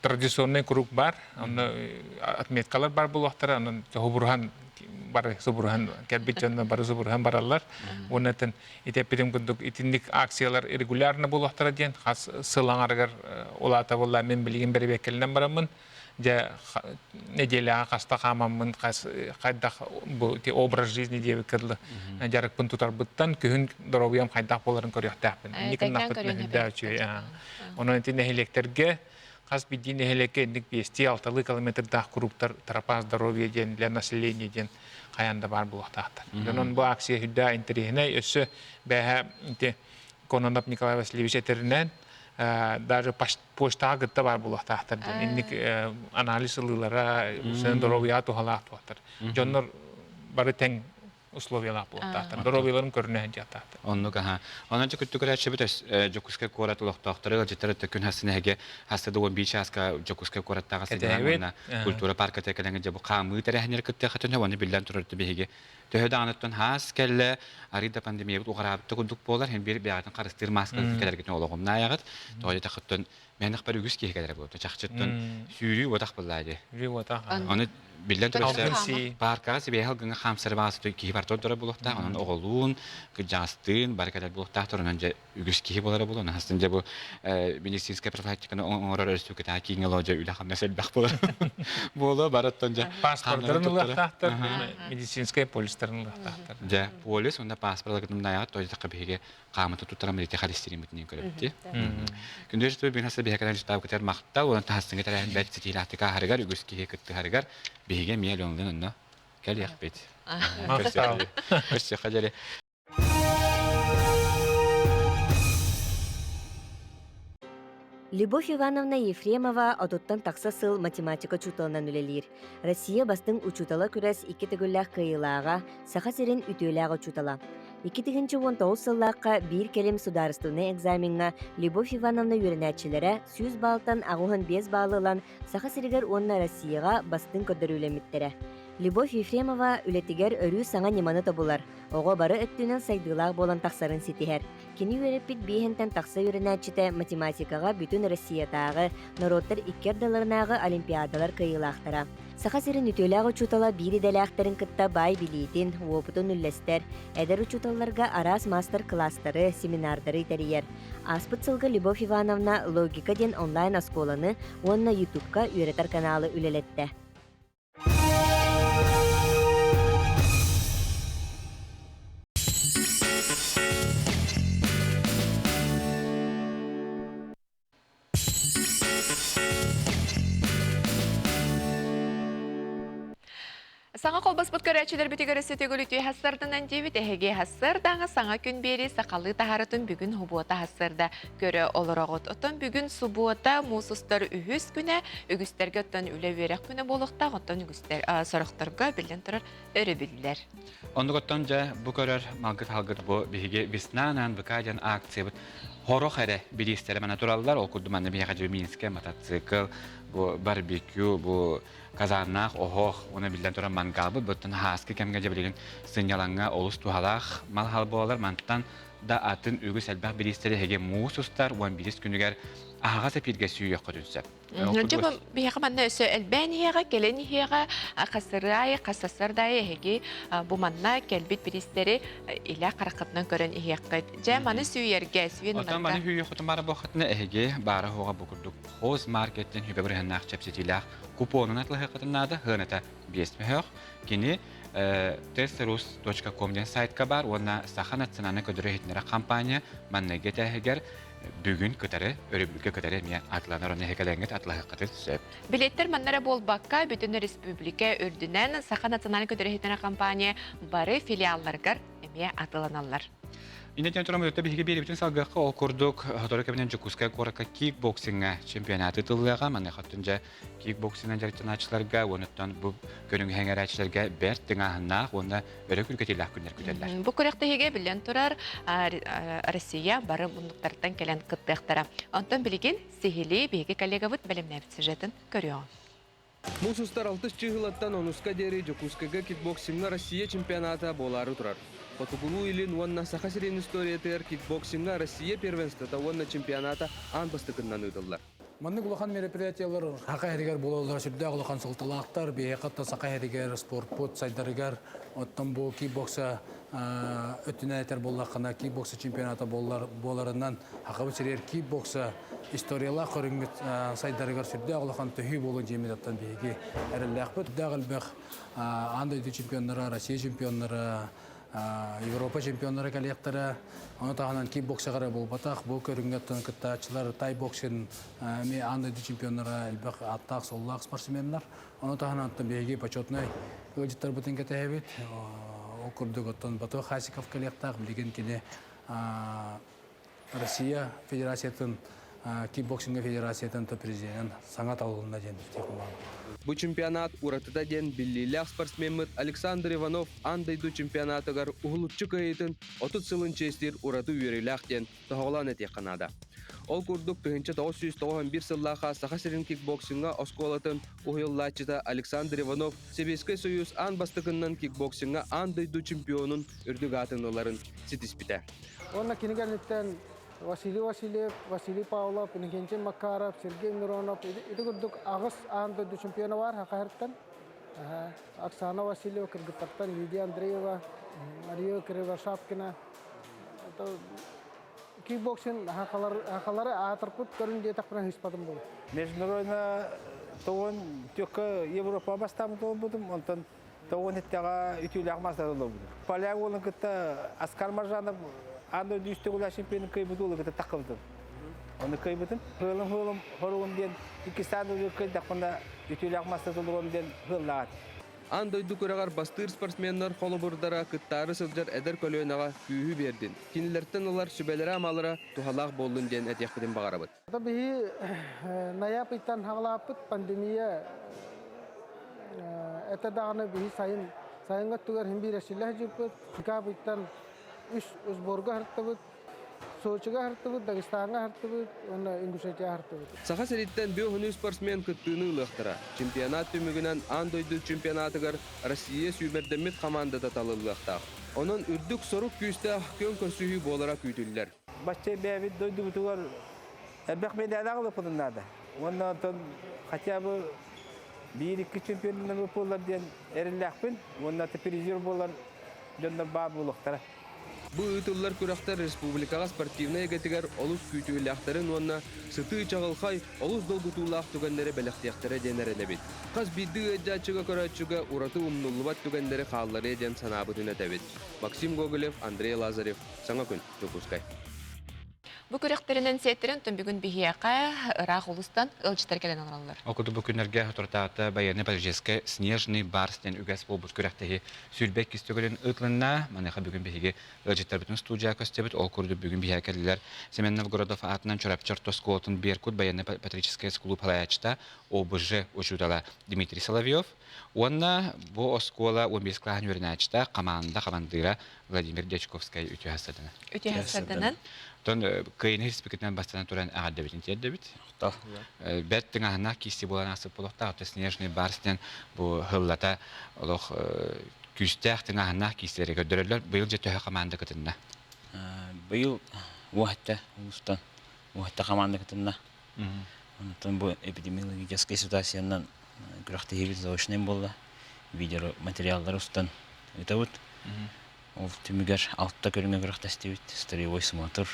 традиционный круг бар. Онно отметкалар бар буолуохтара. Онон субуруһан бары субуруһан кэлбит дьонно бары субуруһан бараллар. Уонна итеппитим курдук итинник акциялар регулярно буолуохтара диэн хас сыл аҥарыгар улаата буолла мин билигин бэрэбиэккэлэнэн бараммын дьэ неделяҕа хаста хаамаммын хас хайдах бу ити образ жизни диэбиккэ дылы дьарыкпын тутарбыттан күһүн доруобуйам хайдах буоларын көрүөхтээхпин. Инник гыннахпытына үчүгэй. Онон ити нэһилиэктэргэ хас биирдии нэһилиэккэ инник биэстии алталыы километрдаах кругтар тропа здоровья диэн для населения диэн хайаан да баар буолуохтаахтар. Онон бу акция сүрдээх интэриэһинэй. Өссө бээһэ ити Кононов Николай Васильевич этэринэн даже почтаҕа кытта баар буолуохтаахтар диэн инник анализ ылыылара доруобуйаҕа туһалаах туохтар. Дьоннор бары тэҥ условиялаах буолуохтаахтар. Доруобуйаларын көрүнэ сылдьыахтаахтар. Оннук аха. Онон дьэ күттү Дьокуускай куорат олохтоохторо ыалдьыттар өттө күн хассын эһиги хаста да 11 чааска Дьокуускай куораттааҕы сынньалаҥ культура парката кэлэҥ дьэ бу хаамыы тэрээһиннэр кыттыахатын уонна биллэн турар биһиги төһө даҕаныттан хаас кэллэ арый да пандемиябыт уҕараабыт да курдук буолар һин биир бэйэҕитин харыстыыр мааскаларын кэлэргитин олоҕумна айаҕыт тоҕо диэтэххиттэн Мэнэхпэр үгүс киһи кэлэрэ буолта. Чахчыттан сүүрүү уотах буоллаа дии. Сүүрүү уотах. Аны биллэн турар пааркаҕа сибиэһэ алгыҥҥа хаамсары баҕасы киһи барта турар буолуохтаах. Онон оҕолуун, кырдьаҕастыын бары кэлэр буолуохтаахтар. Онон дьэ үгүс киһи буолара буолуо. Онон дьэ бу медицинскэй профилактиканы оҥорор өрөспүүбүлүкэтээҕи кииҥҥэ олоо дьэ үлэ-хамнас элбэх буолар. Буолуо барыттан дьэ паспордарын ылыахтаахтар, медицинскэй полистарын ылыахтаахтар. Дьэ полис уонна паспорт ылыгытын тоойдохха биһиги хаамыта туттаран билити харистириммитинин көрөбүт. Күндү өрүстүбү бүгүн хаса биһэкэлэн штаб кытар махтал уонна таһастыҥы тэрээһин бэрт ситиилээхтик ааһарыгар үгүс киһи кыттыһарыгар биһиги эмиэ Ленлын онно кэлиэхпит. Махтал. Көрсүөххэ дьэри. Любовь Ивановна Ефремова отуттан тахса сыл математика учууталынан үлэлиир. Россия бастыҥ учуутала күрэс икки төгүллээх кыайыылааҕа, Саха сирин үтүөлээх учуутала. 2019 сыллаахха биир кэлим судаарыстыбаннай экзамеҥҥа Любовь Ивановна үөрэнээччилэрэ 100 баалтан 85 баалы ылан Саха сиригэр уонна Россияҕа бастыҥ көрдөрүүлэммиттэрэ. Любовь Ефремова үлэтигэр өрүү саҥа ньыманы тобулар, оҕо бары өттүнэн сайдыылаах буолан тахсарын ситиһэр. Кини үөрэппит биэһинтэн тахса үөрэнээччитэ математикаҕа бүтүн Россиятааҕы, норуоттар икки ардыларынааҕы олимпиадалар кыайыылаахтара. Саха сирин үтүөлээх учуутала биир идэлээхтэрин кытта баай билиитин, уопутун үллэстэр, эдэр учууталларга араас маастар-кылаастары, семинардары тэрийэр. Ааспыт сылга Любовь Ивановна «Логика» диэн онлайн-оскуоланы уонна Ютубка үөрэтэр каналы үлэлэттэ. Саҥа холбоспут көрөөччүлэрбитигэр өссө төгүл үтүө хассарданан диэбит эһиги хассардаҥа саҥа күн биэри сахалыы таһарытын бүгүн субуота хассарда көрө олороҕут. Оттон бүгүн субуота муус устар үһүс күнэ үгүстэргэ оттон үлэ үөрэх күнэ буолуохтаах оттон үгүстэр сорохторго биллэн турар өрөбүллэр. Оннук оттон дьэ бу көрөр малгыт-халгыт бу биһиги Весна на НВК диэн акциябыт Хорох эрэ бириистэрэ мана тураллар. Ол курдук манна биһиэхэ дьэ Минскэй мотоцикл, Бу барбекю, бу казаннаах оһох, уонна биллэн туран мангаалбыт буттан хааскы кэмҥэ дьэ билигин сынньалаҥҥа олус туһалаах мал-хал буолар. Мантан да атын үгүс элбэх бириистэри эһиги муус устар 11 күнүгэр аһаҕас эпииргэ сүүйүөххүтүн сөп. Дьэ бу биһиэхэ манна өссө элбээн иһиэҕэ, кэлэн иһиэҕэ, хасырыай, хасасардай эһиги бу манна кэлбит бириистэри илэ хараххытынан көрөн иһиэххит. Дьэ маны сүүйэргэ, сүүйэн Оттон маны сүүйүөххүтүн баара буолхатына эһиги баара суоҕа бу курдук хоз маркеттен сүбэ бырыһаннаах чэпчэтиилээх купонун атылаһыаххытын наада, сыаната 5 мөһөөх. Кини testrus.com диэн сайтка баар уонна Саха национальнай көдөрө иһитиннэрэр компания манныгы этээһигэр бүгүн кытары, өрөбүлгэ кытары эмиэ атыланар онно эһэкэлэҥҥит атылаһыаххытын сөп. Билеттер манна эрэ буолбакка, бүтүн республика үрдүнэн Саха национальнай көдөрө иһитиннэрэр компания бары филиалларыгар эмиэ атыланаллар. Иннэтин туран өттө биһиги биэрибитин салгыахха ол курдук сотору кэминэн Дьокуускай куоракка кикбоксиҥҥа чемпионаты тыллыаҕа. Маныаха оттон дьэ кикбоксинан дьарыктанааччыларга уонуттан бу көрүҥү сэҥээрээччилэргэ бэрт тыҥааһыннаах уонна өрө күргэтиилээх күннэр күтэллэр. Бу күрэхтэһиигэ биллэн турар Россия бары муннуктарыттан кэлэн кыттыахтара. Онтон билигин сиһилии биһиги коллегабыт бэлэмнээбит сюжетын көрүөҕүҥ. Муус устар алтыс чыыһылаттан онуска диэри Дьокуускайга кикбоксиҥҥа Россия чемпионата буолаары турар. Хотугулуу-Илин уонна Саха сирин историятыгар кикбоксиҥҥа Россия первенствота уонна чемпионата аан бастакыннан ыытыллар. Маннык улахан мероприятиелар Саха сиригэр буолаллара сүрдээх улахан суолталаахтар. Биһиэхэ оттон Саха сиригэр спортпут сайдарыгар, оттон бу кикбокса өттүнэн этэр буоллаххына, кикбокса чемпионата буолар буоларынан Сахабыт сиригэр кикбокса историялаах көрүҥмүт сайдарыгар сүрдээх улахан төһүү буолуо диэммит оттон биһиги эрэллээхпит. Сүрдээх элбэх аан дойду чемпионнара, Россия чемпионнара, Европа чемпионнара кэлиэхтэрэ. Ону таһынан кикбоксаҕа эрэ буолбатах, бу көрүҥҥэ кыттааччылар тай-боксинг эмиэ аан дойду чемпионнара элбэх ааттаах-суоллаах спортсменнар. Ону таһынан биһиги почетнай ыалдьыттарбытын кэтэһэбит. Ол курдук оттон Бату Хасиков кэлиэхтээх. Билигин кини Россия Федерациятын кикбоксинга федерациятын президенин саҥа талылынна диэн этиэх Бу чемпионат уратыта диэн биллиилээх спортсмеммыт Александр Иванов аан дойду чемпионатыгар уһулуччу кыайыытын 30 сылын чиэстиир ураты үөрүүлээх диэн тоһоҕолоон этиэххэ наада. Ол курдук 1991 сыллаахха Саха сирин кикбоксиҥҥа оскуолатын уһуйуллааччыта Александр Иванов Сэбиэскэй Союз аан бастакыннан кикбоксиҥҥа аан дойду чемпионун үрдүк аатын ыларын ситиспитэ. Уонна кини кэнниттэн Василий Васильев, Василий Павлов, Иннокентий Макаров, Сергей Миронов ити курдук аҕыс аан дойду чемпиона бар Хахаһыртан. Оксана Васильева кыргыттартан Лидия Андреева, Мария Кривошапкина. Кикбоксинг хахалары аатырпыт көрүн диэтэхпинэ ыспатым буолуо. Международно тоҕон түөккэ Европа бастаабыт буолбутум, онтон Тоҕун иттэҕэ үтүөлээх маастар олорбутум. Поляк уолун кытта Аскар Маржанов аан дойду үс төгүлээх чемпионун кыайбыт уолу кытта таххыбытым. Ону кыайбытым. Хыалым-хыалым хоругум диэн иккис аан дойду кыайдахпына үтүөлээх маастар толоруом диэн хыаллаҕат. Аан дойду күрэҕэр бастыыр спортсменнар холобурдара кыттаары сылдьар эдэр көлүөнэҕэ күүһү биэрдин, кинилэртэн ылар сүбэлэрэ-амалара туһалаах буоллун диэн этиэхпитин баҕарабыт. Биһи ноябрь ыйтан хаҕалааппыт пандемия этэ даҕаны биһи сайын сайыҥҥы өттүгэр син биир эсиллэ сылдьыбыппыт. Декабрь ыйтан үс сборга сырыттыбыт. Сочига сырыттыбыт, Дагестаҥҥа сырыттыбыт уонна Ингушетияҕа сырыттыбыт. Саха сириттэн биоһунуу спортсмен кыттыыны ылыахтара. Чемпионат түмүгүнэн аан дойду чемпионатыгар Россия сүүмэрдэммит хамаандата талыллыахтаах. Онон үрдүк сорук күүстээх күөн көрсүһүү буолара күүтүллэр. Бачча бэйэбит дойдубутугар элбэх медаль аҕалыахпытын наада. Уонна онтон хотя бы биир-икки чемпионунан буоллар диэн эрэллээхпин. Уонна призер буолар дьоннор баар буолуохтара. Бу ыытыллар күрэхтэр республикаҕа спортивнай эйгэтигэр олус күүтүүлээхтэрин уонна сытыы чаҕылхай, олус долгутуулаах түгэннэри бэлэхтиэхтэрэ диэн эрэнэбит. Хас биирдии ыалдьааччыга көрөөччүгэ ураты умнуллубат түгэннэри хаалларыа диэн санаабытын этэбит. Максим Гоголев, Андрей Лазарев, Саҥа күн, Дьокуускай. Бу күрэхтэринэн сиэттэрэн оттон бүгүн биһиэхэ ыраах улуустан ыалдьыттар кэлэн олороллор. Ол курдук бу күннэргэ соторутааҕыта байыаннай-патриотическай «Снежный барс» диэн үгэс буолбут күрэхтэһии 22 төгүлүн ыытылынна. Маныаха бүгүн биһиги ыалдьыттарбытын студияҕа көстөбүт. Ол курдук бүгүн биһиэхэ кэллилэр Семен Новгородов аатынан Чурапчы орто оскуолатын Беркут байыаннай-патриотическай клуб салайааччыта. ОБЖ учуутала Дмитрий Соловьев уонна бу оскуола 15 кылааһын үөрэнээччитэ хамаанда хамандыыра Владимир Дьячковскай үтүө хасырданан. Үтүө хасырданан. Оттон кыайыны республикатынан бастан туран эҕэрдэбитин тиэрдэбит. Бэрт тыҥааһыннаах киирсии буолан ааспыт буолуохтаах. Оттон Снежный барс диэн бу сыллата олох күүстээх тыҥааһыннаах киирсиилэри көрдөрөллөр. Быйыл дьэ төһө хамаанда кытынна? Быйыл уоһатта улуустан уоһатта хамаанда кытынна. Онтон бу эпидемиологическай ситуациянан күрэхтэһиибит заочнай буолла. Видео материаллары устан ыытабыт. Ол түмүгэр алта көрүҥэ күрэхтэстибит. Строевой смотр,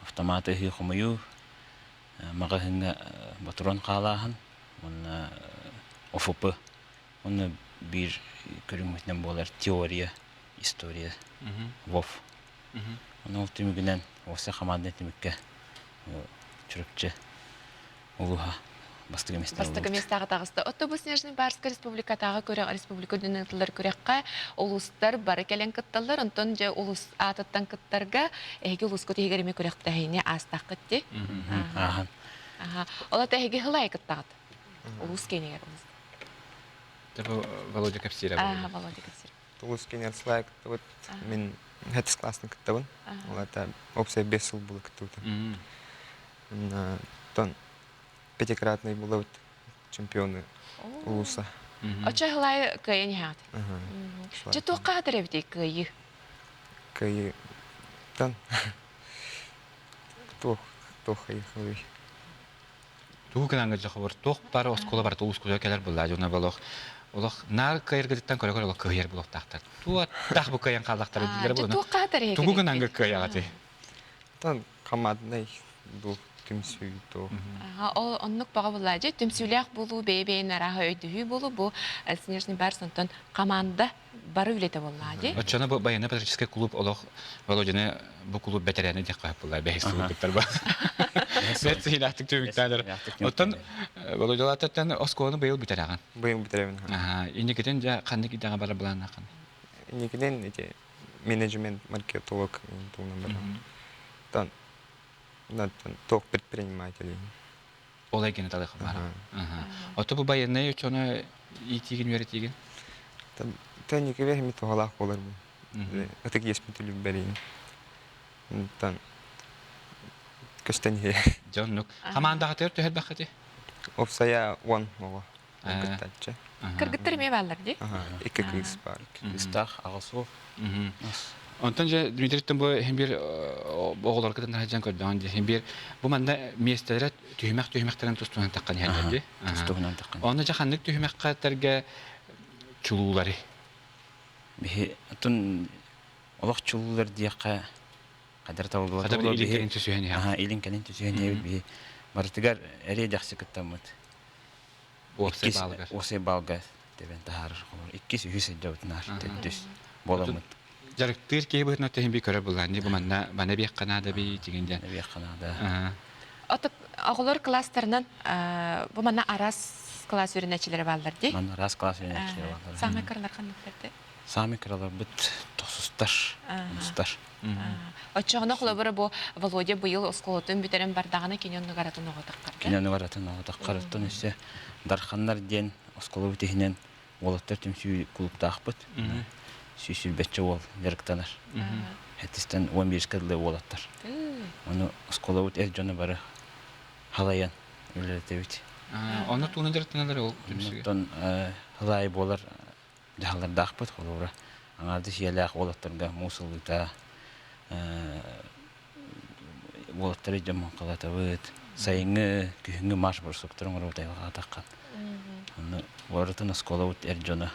автомат ыһыы хомуйуу, маҕаһыыҥҥа ботурон хаалааһын уонна ОФП уонна биир көрүҥмүтүнэн буолар теория, история, ВОВ. Онон ол түмүгүнэн уопсай хамаанда түмүккэ Чурапчы улууһа бастакы миэстэҕэ Бастакы миэстэҕэ таҕыста. Отто бу Снежный Барска республикатааҕы күрэх республика үрдүнэн ыытыллар күрэххэ улуустар бары кэлэн кытталлар. Онтон дьэ улуус аатыттан кыттарга эһиги улуускут иһигэр эмиэ күрэхтэһиини аастаххыт дии. Ааһан. Ол ата эһиги хылай кыттаҕыт. Улуус киинигэр улуус. Володя кэпсиирэ. Ааха, Володя кэпсиирэ. Улуус киинигэр сылай кыттыбыт. Мин хэтис классны кыттабын. Ол это общая 5 сыл было кыттыбытым. Тон пятикратный булабыт чемпионы улуса. Очо хылай кыайан иһэҕит. Чэ туохха хатар эбитий кыайыы? Кыайыы тан туох туох хайыхылый. Тугу гынан дьохобор туох бары оскуола барыта улуускутугар кэлэр буллаа дьоно олох олох наар кыайыргытыттан көрө көрө олох кыһыйар булуохтаахтар. Туоттах бу кыайан хааллахтара дииллэр буолуна. Туохха хатар Тугу гынан кыайаҕатый? Тан командный дух түмсүү туох. Ол оннук баҕа буллаа дьэ түмсүүлээх буолуу бэйэ-бэйэни арааһа өйдөһүү буолуу бу Снежный барс онтон команда бары үлэтэ буоллаа дии. Оччоно бу военно-патриотическай клуб олох Володяны бу клуб бэтэрээнэ диэххэ булла бэһис сылгыттар ба. Бэрт сиһилээхтик түмүктээнэр. Оттон Володялааттан оскуоланы быйыл бүтэрэҕин. Быйыл бүтэрэбин. Аха, инникитин дьэ ханнык идэҕэ барар былааннааххын? Инникитин ити менеджмент, маркетолог туһунан барар. Тан туох предпринимателей. Ол эйгэни талыахха баара. Ото бу байыаннай учуону иитиигин үөрэтиигин? Тэнникибэ хими туһалаах буолар бу. Ытык иэспин түлүббэриин. Тан көстөн иһэ. Дьоннук. Хамаандаҕытыгар түһэрбэххити? Опсая 10 оҕо. Кыттааччы. Кыргыттар эмиэ бааллар дии? Икки кыыс баар. Кыыстаах, аҕа суох. Онтон дьэ Дмитрийтэн бу иһин биир оҕолорго кытын сылдьан көрдөҕүн дии. Иһин биир бу манна миэстэлэрэ түһүмэх түһүмэхтэрин тустуһунан таххан иһэллэр дии. Тустуһунан таххан. Онно дьэ ханнык түһүмэххэ чулуулары? Биһи отун олох чулуулар диэххэ хадar табыллыбат. Хадar илин кэлин түсүһэн иһэ. Илин кэлин түсүһэн иһэбит биһи барытыгар эриэ дэхси кыттаммыт. Уопсай баалга. Уопсай баалга тэбэн таһаарар. Иккис, үһүс сылдьабытынаар төрдүс буоламмыт. Дьарыктыыр киһи быһыытынан тэһин би көрөр буллаан бу манна мана биэххэ наада би дигин диэн. Биэххэ наада. Ото оҕолор класстарынан бу манна араас класс үөрэнээччилэрэ бааллар дии. Манна араас класс үөрэнээччилэрэ бааллар. Саамай кыралар ханныктар Саамай кыраларбыт тохсустар, онустар. Оччоҕуна холобура бу Володя быйыл оскуолатын бүтэрэн бардаҕына кини оннугар атын оҕо таххар. Кини оннугар атын оҕо таххар. Оттон өссө Дарханнар диэн оскуолабыт иһинэн уолаттар түмсүү клубтаахпыт. Сүүс уол дьарыктанар. Хэттистэн 11 дылы уолаттар. Ону оскуолабыт эр дьоно бары халайан үлэлэтэбит. Онно тугунан дьарыктаналлар ол түмсүүгэ? Оттон халай буолар дьаһаллардаахпыт холобура аҥаардас ийэлээх уолаттарга муус ылыыта уолаттары дьон муҥхалатабыт сайыҥҥы күһүҥҥү марш бросоктарын оҥоробут айылҕаҕа таххан онно барытын оскуолабыт эр дьоно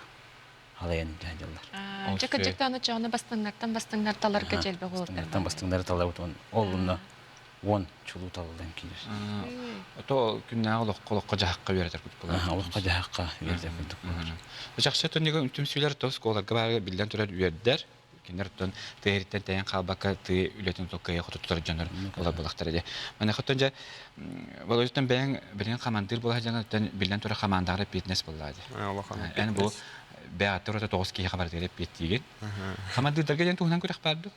халайан дьаһаллар Дьэ кырдьыктаан оччоҕуна бастыҥнартан бастыҥнар таларга дьэлбэх уолаттар бастыҥнары талабыт ол онно уон чулуу талыллан киирэр. Ото күннээҕи олоххо олоххо дьаһахха үөрэтэр курдук буолар. Олоххо дьаһахха үөрэтэр курдук буолар. Чахчы түннүгү түмсүүлэр тос оскуоларга баар биллэн турар үөрдэр. Кинилэр оттон тыа тэйэн хаалбакка тыы үлэтин кыайа хоту тутар дьоннор олор буолахтара дии. Маныхаттан дьэ Володяттан бэйэҥ билигин хамандыыр буола сылдьан биллэн турар хамаандаҕар эппиэтинэс буоллаа дии. Эн бу бэйэҕиттэн ураты тоҕус киһиэхэ барытыгар эппиэттиигин. Хамандыырдарга диэн туһунан күрэх баар дуо?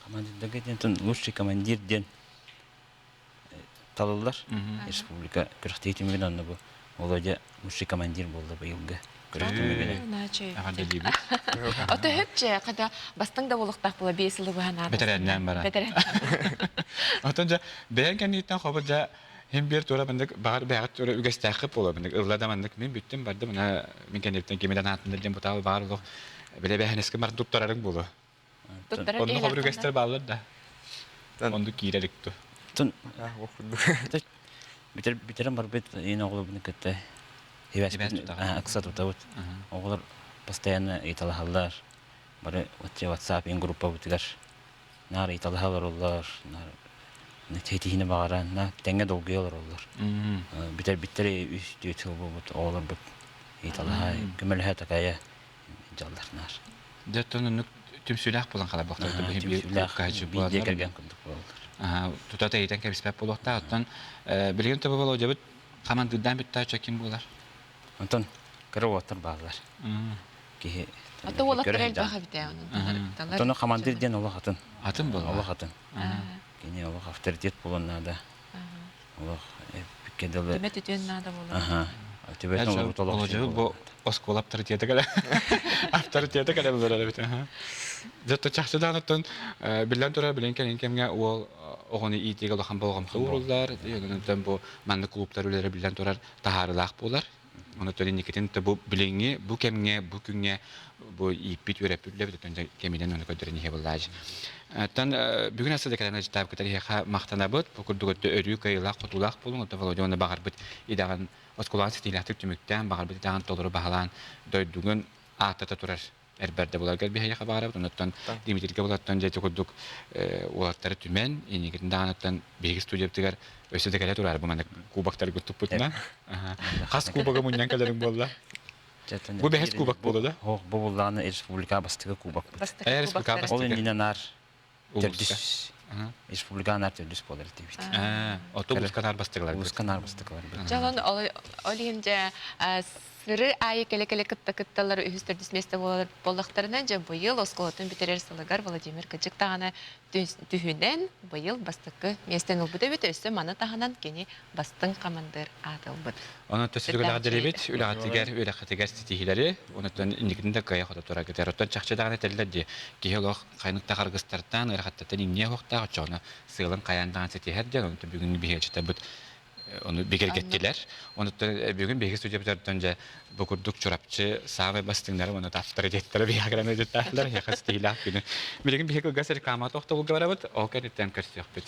Командирдарга диэн лучший командир диэн талыллар. Республика күрэхтэһии түмүгүн онно бу. Володя лучший командир буолла быйылгы күрэх түмүгүнэн. Эҕэрдэлиибит. Ото хөпче когда бастыҥ да буолуохтаах була биэс сылы быһа наада. Бэтэрээннээн баран. Отон дьэ бэйэҥ кэнниттэн хобут дьэ хим биэр туора маннык баҕар бэйэҕит туора үгэстээххит буолуо маннык ылла да маннык мин бүттүм бардым мына мин кэнниттэн киминэн аатыннар диэн бутаал баар олох билэ бэһэнэскэ баран туттарарыҥ буолуо. Туттарар Онно хобур үгэстэр бааллар да. Онду киирэр икту. Тун бүтэр бүтэрэн барбыт иин оҕолорбун кытта ыкса тутабыт. Оҕолор постоянно ыйыталаһаллар. Бары WhatsApp группабытыгар наар ыйыталаһа олороллор, наар тиһини баҕаран, на тэҥҥэ долгуйа олороллор. Бүтэрбиттэр үс түөрт сыл буолбут оҕолорбут ыйыталаһа, көмөлөһө такайа дьаллар наар. Дьэ, оттон оннук түмсүүлээх буолан хаалар Түмсүүлээх биирдиэ кэргэн курдук буолаллар. Тута тэйитэн кэбиспэт буолуохтаах. Оттон билигин төбө Володябыт хамандыырдаан бүттээччи ким буолар? Онтон кыра уолаттар бааллар. Киһи Ата уолаттар элбэх эбит ээ. Оттон хамандыыр диэн олох атын. Атын буолар. Олох атын. Кини олох авторитет буолуон наада. Олох эппиккэ дылы. Түмэ түтүөн наада буолар. Аха. Түбэтин олорбут олох Володябыт бу оскуола авторитета кэлэ. Авторитета кэлэ булар эбит. Дьэ чахчы даҕаны биллэн турар билин кэлин кэмҥэ уол оҕону иитиигэ улахан болҕомто ууруллар. Онон бу маннык клубтар үлэлэрэ биллэн турар таһаарыылаах буолар. Онон инникитин бу билиҥҥи бу кэмҥэ бу күҥҥэ бу ииппит үөрэппит үлэбит оттон кэминэн ону көрдөрөн иһэ буоллаачы. Оттон бүгүн аса декадан ыжытаабыкытар иһиэхэ махтанабыт. Бу курдук өттө өрүү кыайыылаах хотуулаах буолуҥ. Оттон Володя уонна баҕарбыт идэҕин оскуолаҕа ситиилээхтик түмүктээн, баҕарбыт идэҕин толору баһылаан дойдугун ааттата турар эрбэрдэ буларгар биһиэхэ баҕарабыт. Онуттан Дмитрийгэ булаттан дьэ курдук уолаттары түмэн, инникитин даҕаныттан биһиги студиябытыгар өссө да кэлэ турар бу маннык кубоктаргы туппутунан. Хас кубогы мунньан кэлэриҥ буолла? Бу бэһис кубок буолла да? Ох, бу буллаҕына республика бастакы кубокпут. Республика Ол иннинэ наар төрдүс республика наар төрдүс буолар этибит. Ото улууска наар бастакылар. Улууска наар бастакылар. Дьолон ол иһин дьэ сыры аайы кэлэ-кэлэ кытта кытталлар үһүс төрдүс миэстэ буолар буоллахтарына дьэ быйыл оскуолатын бүтэрэр сылыгар Владимир Кыдьык даҕаны түһүнэн быйыл бастакы миэстэни ылбыт эбит өссө маны таһынан кини бастыҥ хамандыыр ааты ылбыт. Онон төссө үлэҕэ үлэҕитигэр, үөрэххитигэр ситиһиилэри, онон инникитин да кыайа-хото тураргытыгар. Оттон чахчы даҕаны этэллэр дии, киһи олох хайнык да харгыстартан, ыарахаттартан иҥниэ уохтаах, оччоҕуна сыалын хайаан даҕаны ситиһэр диэн, онон бүгүҥҥү биһиги ону бигэргэттилэр. Онуттан бүгүн биһиги студиябытыттан дьэ бу курдук Чурапчы саамай бастыҥнара уонна авторитеттара биһиэхэ кэлэн ыалдьыттаатылар. Эһиэхэ ситиһиилээх күнү. Билигин биһиги кылгас реклама тохтобулга барабыт, ол кэнниттэн көрсүөхпүт.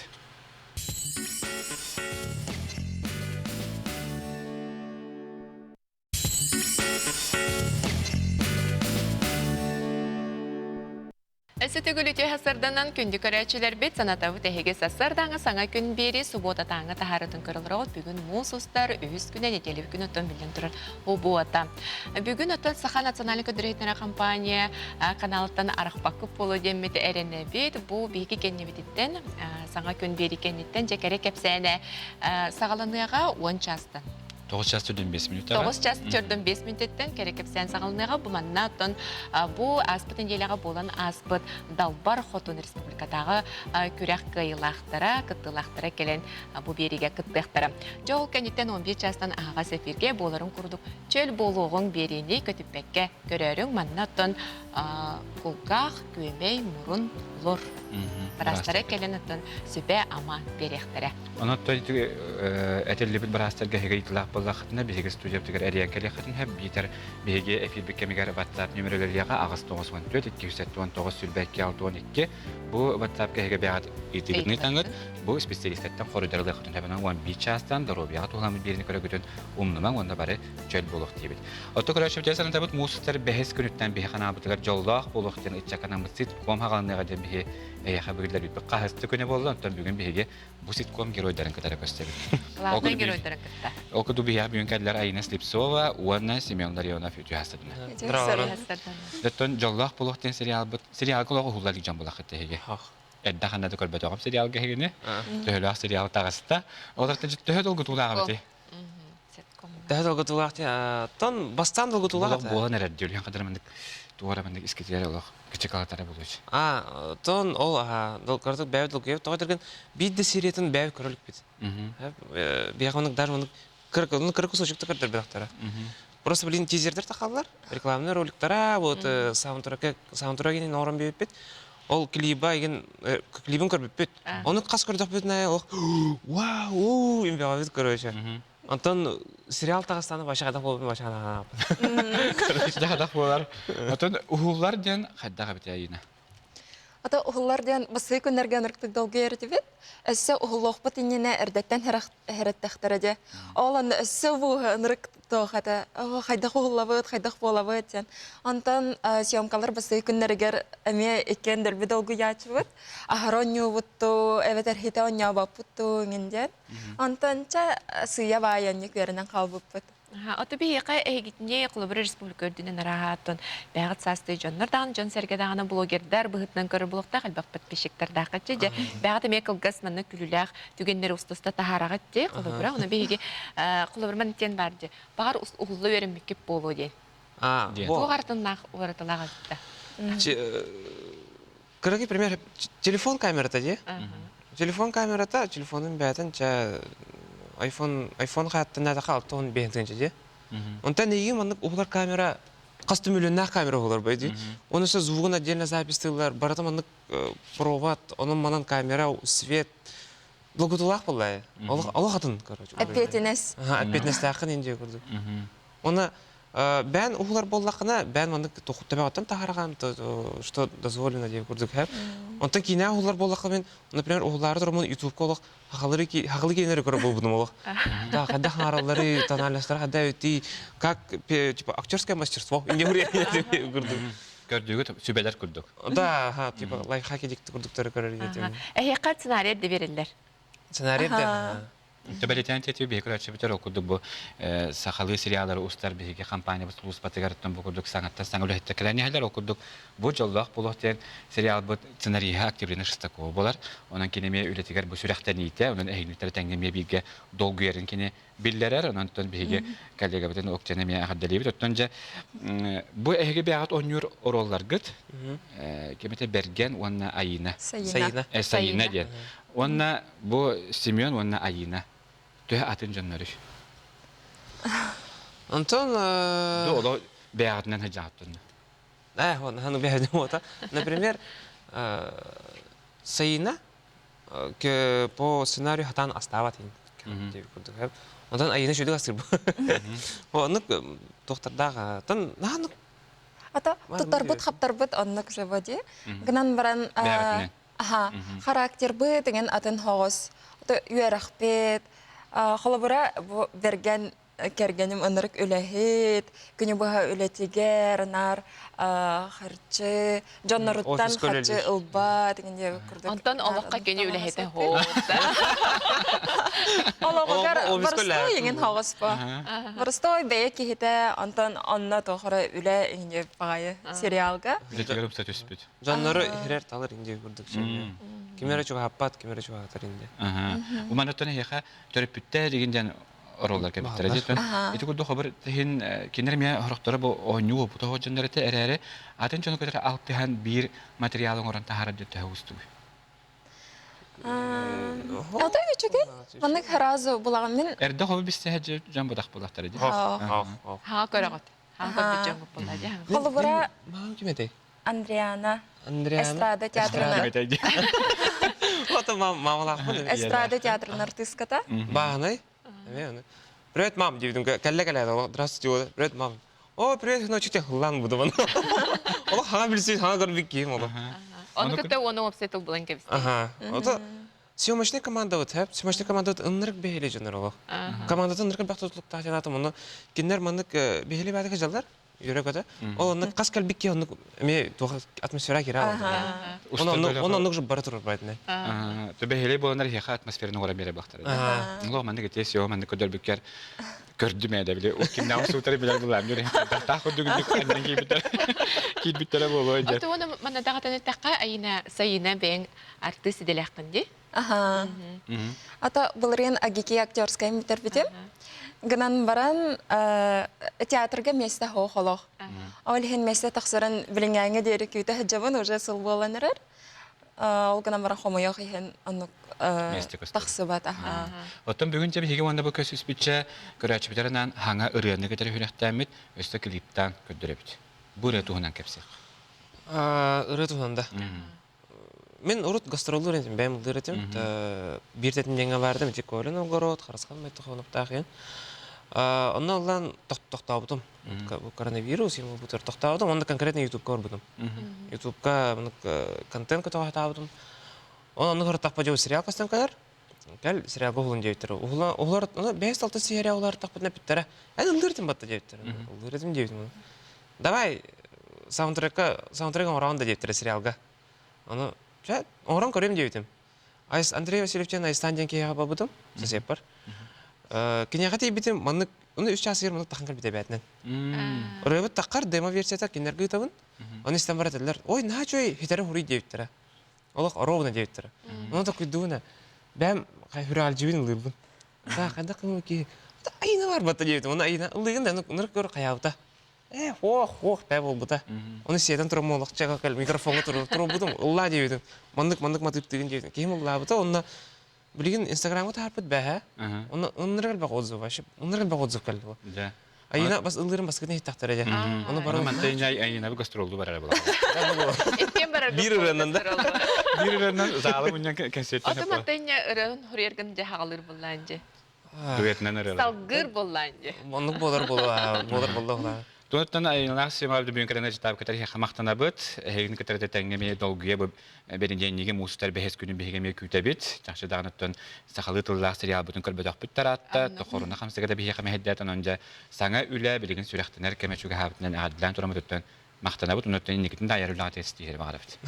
Өссө төгүл үтүө сарданан күндү көрөөччүлэрбит санатабыт эһиги сарсыардааҥы саҥа күн биэри субуотатааҥы таһаарытын көрөлөрөҕүт бүгүн муус устар үһүс күнэ неделя күн оттон биллэн турар убуота. Бүгүн оттон Саха национальнай көрдөрүүтүнэр компания каналыттан арахпаккы буолуо диэммит эрэнэбит. Бу биһиги кэннибититтэн саҥа күн биэри кэнниттэн дьэ кэрэ кэпсээнэ саҕаланыаҕа 10 чаастан. 9 час 45 минута. 9 час 45 минуттан кэрэ кэпсээн саҕаланыаҕа. Бу манна оттон бу ааспыт нэдиэлэҕэ буолан ааспыт Далбар Хотун республикатааҕы күрэх кыайыылаахтара, кыттыылаахтара кэлэн бу биэриигэ кыттыахтара. Дьэ ол кэнниттэн 11 чаастан аһаҕас эфиргэ буоларын курдук чөл буолуоҕуҥ биэриини көтүппэккэ көрөөрүҥ. Манна оттон кулгаах, күөмэй, мурун, лор быраастара кэлэн оттон сүбэ-ама биэриэхтэрэ. Онон этиллибит быраастарга эһиги ыйытылаах буоллаххытына, биһиги студиябытыгар эрийэн кэлиэххитин сөп, биитэр биһиги эфирбит кэмигэр WhatsApp нүөмэрэлэриэҕэ 894 279 22 62 бу WhatsApp-ка эһиги бэйэҕит ыйытыыгытын ыытаҥҥыт, бу специалистартан хоруйдарылыаххытын сөп. Онон 11 чаастан доруобуйаҕа туһуламмыт биэриини көрөгүтүн умнумаҥ уонна бары чөл буолуох диибит. Оттон көрөөччүбүтүгэр санатабыт, муус устар бэһис күнүттэн биһи ханаабытыгар дьоллоох буолуох диэн ыччаканаммыт ситком хаҕаланыаҕа диэн биһи эйиэхэ бүгүллэрбиппит хаһысты күнэ буолла, онтон бүгүн биһиги бу ситком геройдарын кытары көстөбүт. Главный геройдарын кытта. Ол курдук биһиэхэ бүгүн кэллэр Айина Слепцова уонна Семен Ларионов үтүө хастадына. Оттон дьоллоох буолуох диэн сериалбыт сериалга олох уһуллар дьон булахыт эһиги. Эрдэ ханна да көрбөтөҕүм сериалга эһигини. Төһөлөөх сериал таҕыста. Олортон төһө долгутуулаах эбитий? Төһө долгутуулаах тон бастаан долгутуулаах Олох буолан эрэр дии. Үлүһэн кадыр маннык туора маннык искитигэр олох кычыкалатара булуч. А, тон ол долгутук бэйэ долгуйап тоҕо дэргэн биир да сериятын бэйэ көрөлүкпүт. Биһиэхэ оннук даже оннук Кыр кусочек көрдөрбөтөхтөрө. Просто, блин, тизердер тахаллар, рекламный роликтара, вот саундтреке, саундтрегин оҥорон биэрбиппит. Ол клиба игин клибин көрбүппүт. Ону хас көрдөхпүтүнэ ох вау, имбэҕэбит короче. Онтон сериал таҕыстааны вообще хайдах буолбутун вообще Короче, хайдах буолар. Оттон уһуллар диэн хайдах эбит Айина? Ата уһуллар диэн басыы күннэргэ ынырыктык долгуйар этибит. Өссө уһуллуохпут иннинэ эрдэттэн хэрэттэхтэрэ дьэ. Ол онно өссө бу ынырык туох этэ хайдах уһуллабыт, хайдах буолабыт диэн. Онтон съемкалар басыы күннэригэр эмиэ иккиэн дөлбү долгуйааччыбыт. Аһара оонньуубуттуу, эбэтэр хитэ оонньообоппуттуу иҥин диэн. Онтон чэ сыыйа баайанньык үөрэнэн хаалбыппыт. Ото биһиэхэ эһигитини холобура республика үрдүнэн арааһааттан бэйэҕит саастыы дьоннор даҕаны дьон-сэргэ даҕаны блогердар быһыытынан көрөр буолуохтаах элбэх подписчиктардааххытчы дьэ бэйэҕит эмиэ кылгас манна күлүүлээх түгэннэри устуста таһаараҕыт дии холобура ону биһиги холобура манна диэн баар дии баҕар уһулла үөрэммиккит буолуо диэн туох артыннаах уратылаах эбит Кыракый пример телефон камерата дии. Телефон камерата, телефонун бэйэтин чэ iPhone iPhone хааттан атаха 65 тыһыынча дии. Онтон эйигин маннык уһулар камера хас да миллионнаах камера уһулар бай дии. Оны өссө звугун отдельно записьтыыллар, барыта маннык провод, онон манан камера, свет долгутуулаах буоллаа. Олох атын, короче. Эппиэтинэс. Эппиэтинэстээххин индия курдук. Оны бээн уһулар буоллаххына, бээн маннык төбөҕүттэн таһаарҕаан, что дозволено диэн курдук һэ. Онтон киинэ уһулар буоллахха мен, например, уһулаары турумун ютубка олох хахалары хахалы киинэлэри көрө буолбутум олох. Да, хайдах хаҥараллары, тональностары хайда өтий, как типа актерское мастерство курдук. Көрдүгүт сүбэлэр курдук. Да, ага, типа лайфхаки дикти курдуктары көрөр диэтим. Эһиэхэ сценарий да бериллэр. Сценарий да. Төбөлөтөөн тетүү биһиги көрөөччүбүтэр ол курдук бу сахалыы сериаллары устар биһиги компаниябыт сулууспатыгар бу курдук саҥаттан саҥа үлэһиттэр кэлэн иһэллэр. Ол курдук бу дьоллоох буолуох диэн сериалбыт сценариһа Октябрина Шестакова буолар. Онон кини эмиэ үлэтигэр бу сүрэхтэниитэ, онон эһигиниттэрэ тэҥҥэ эмиэ бииргэ долгуйарын кини биллэрэр. Онон биһиги коллегабытын Октяны эмиэ эҕэрдэлиибит. Оттон дьэ бу эһиги бэйэҕит оонньуур оруолларгыт кимэтэ Бэргэн уонна Айыына. Сайыына. Сайыына диэн. Уонна бу Семен уонна Айыына төһө атын дьонноруй? Онтон Ду оло бэйэҕитинэн сылдьаҕыттын. Э, вот, хану бэйэҕитинэн уота. Например, Сайыына по сценарию хатаан астаабат курдук. Онтон Айыына шүдүк астыр. Оннук туохтардаах тон наһаннык Ата туттарбыт хаптарбыт оннук же ди. Гынан баран Аха, характербыт деген атын хоҕус. Үөрэхпит, холобура бу бэргэн кэргэним ынырык үлэһит, күнү быһа үлэтигэр, наар харчы, дьонноруттан харчы ылбат, деген курдук. Онтон олоххо кини үлэһитэ хоос. Олоҕугар боростуой иҥин хоҕус бу. Боростуой бэйэ киһитэ, онтон онно туохара үлэ иҥин баҕайы сериалга. Үлэтигэр упса түспүт. Дьоннору иһирэр талар инди курдук сөбү. Ким эрэ чугаһаппат, ким эрэ чугаһатар инди. Уман оттон эһиэхэ төрөппүттэр игин диэн оруоллар кэбиттэрэ диэтэн. Ити курдук хобар тиһин кинилэр эмиэ хорохторо бу оонньуу бута дьоннор этэ эрээри атын дьону кытары алтыһан биир материал оҥорон таһаарар диэн төһө уустугуй? Ата үчүгэй. Маннык сразу булаҕын мин. Эрдэ хобу бистэ дьон бутах булахтара дии. Ха көрөҕүт. Ха көрбүт дьон буолла дии. Холобура Маам ким этэй? Андриана. Андриана. Эстрада театрына. Ото мамалаахпын. Эстрада театрын артыыската. Бааһынай. Привет, мам, диэбитим. Кэллэ кэлэ, здравствуйте, привет, мам. О, привет, ночи те хыллаан будубан. Олох хаҥа билсибит, хаҥа көрбүт киһим олох. Ону кытта уону уопсай тыл булан кэбистэ. Аха. Ото съемочный команда вот, съемочный команда ыннырык бэһили дьоннор олох. Командатын ыннырык бэх тутулуктаах жанатым, оны кинилэр маннык бэһили баадыка жаллар. Үөрэ-көтө. Ол оннук хас кэлбит киһи оннук эмиэ туох атмосфера киирэ Оны оннук же бара турар байтына. Төбөһүлэй буоланар иһиэхэ атмосфераны оҥорон биэрэ бахтара. Олох маннык ити сио маннык көрдөрбүккэр көрдүм ээ били кимнээх суутары билэр булаам дьүрэ. Таах курдук аннан киирбиттэр киирбиттэрэ буолуо дьэ. Ото уонна манна даҕатан эттэххэ Айина Сайына бэйэҥ артыыс идэлээххин дии. Аха. Ата былырыын АГИКИ актерскай бүтэрбитим. Гынан баран театрга миэстэ хоох олох. Ол иһин миэстэ тахсарын билиҥээҥҥэ диэри күүтэ сылдьабын уже сыл буолан эрэр. Ол гынан баран хомойох иһин оннук тахсыбат. Оттон бүгүн дьэ биһиги уонна бу көсүспүтчэ көрөөччүбүтэринэн хаҥа ырыаны кытары сүрэхтээммит өссө клиптаан көрдөрөбүт. Бу ырыа туһунан кэпсиэх. Ырыа туһунан да. Мин урут гастроллуур этим, бэйэм ыллыыр этим. Биир тэтим диэҥҥэ баардым, ити Коля Новгород, Харысхан Майтохоновтаах иһин. Онно ыллаан тохтообутум. Коронавирус юм бутар тохтообутум, онно конкретно Ютубка барбытым. Ютубка контент көтөҕө Ол онно көртөхпө дьэ сериал көстөн кэлэр. Кэл сериалга уһулун диэбиттэр. Уһула уһулар бэйэс алта серия улаартахпытына бүттэрэ. Эн ыллыыр этим батта диэбиттэр. Ыллыыр этим диэбитим. Давай саундтрекка саундтрек оҥороон да диэбиттэрэ сериалга. Ону чэ оҥорон көрүөм диэбитим. Андрей Васильевичтен Айстан диэн киһиэхэ барбытым сосиэппэр. Киниэхэ тиийбитим маннык ону үс чаас маннык тахан кэлбит эбээтинэн. Ырыабыт таххар демо-версията кинилэргэ ыытабын. Ону истэн баран этэллэр, ой, наһаа үчүгэй хитэри хуруй диэбиттэрэ. Олох ровно диэбиттэрэ. Ону такуйдууна бэм хүрээлдьибин ылыырбын. Да, хайдах кымы киһи айына барбата диэбитим. Оны айына ылыгын да нырык көр хайаабыта. Э, ох, ох, бэ болбута. Оны сиэтэн туран молохчага кэл микрофонга турбутум, ыллаа диэбитим. Маннык маннык матыыптыгын диэбитим. Киһим ыллаабыта, онно билигин Инстаграмга таарпыт бэһэ. Онно ыннырык элбэх отзыв вообще. Ыннырык элбэх отзыв кэлли. Да. Айына бас ыллырын баскытын иһиттэхтэрэ дьэ. Ону бары мантан Айына бу гастролду барара була. Иккиэн барар Биир ырыанан да. Биир ырыанан заалы мунньан концерттен. Ото мантан ырыан хуриергын дьэ хагалыр буллаан дьэ. Дуэтынан ырыалар. Салгыр буллаан дьэ. Оннук буолар буолуо, буолар буолла. Туоттан айылаах симал бүгүн кэлэн ычытаап кытары хамахтанабыт. Эһигин кытары тэҥҥэ эмиэ долгуйа бу бэнидиэнньиги муустар бэһис күнүн биһиги эмиэ күүтэбит. Чахчы даҕаныттан сахалыы тыллаах сериалбытын көрбөтөхпүт тараатта. Тохоруна хамсыга да биһиэхэ мэһэйдээтэ. Онон дьэ саҥа үлэ билигин сүрэхтэнэр кэмэ чугаһаабытынан эҕэрдэлээн тураммытыттан махтанабыт. Онуттан инникитин да айар үлэҕэ тиэстииһэри баҕарабыт.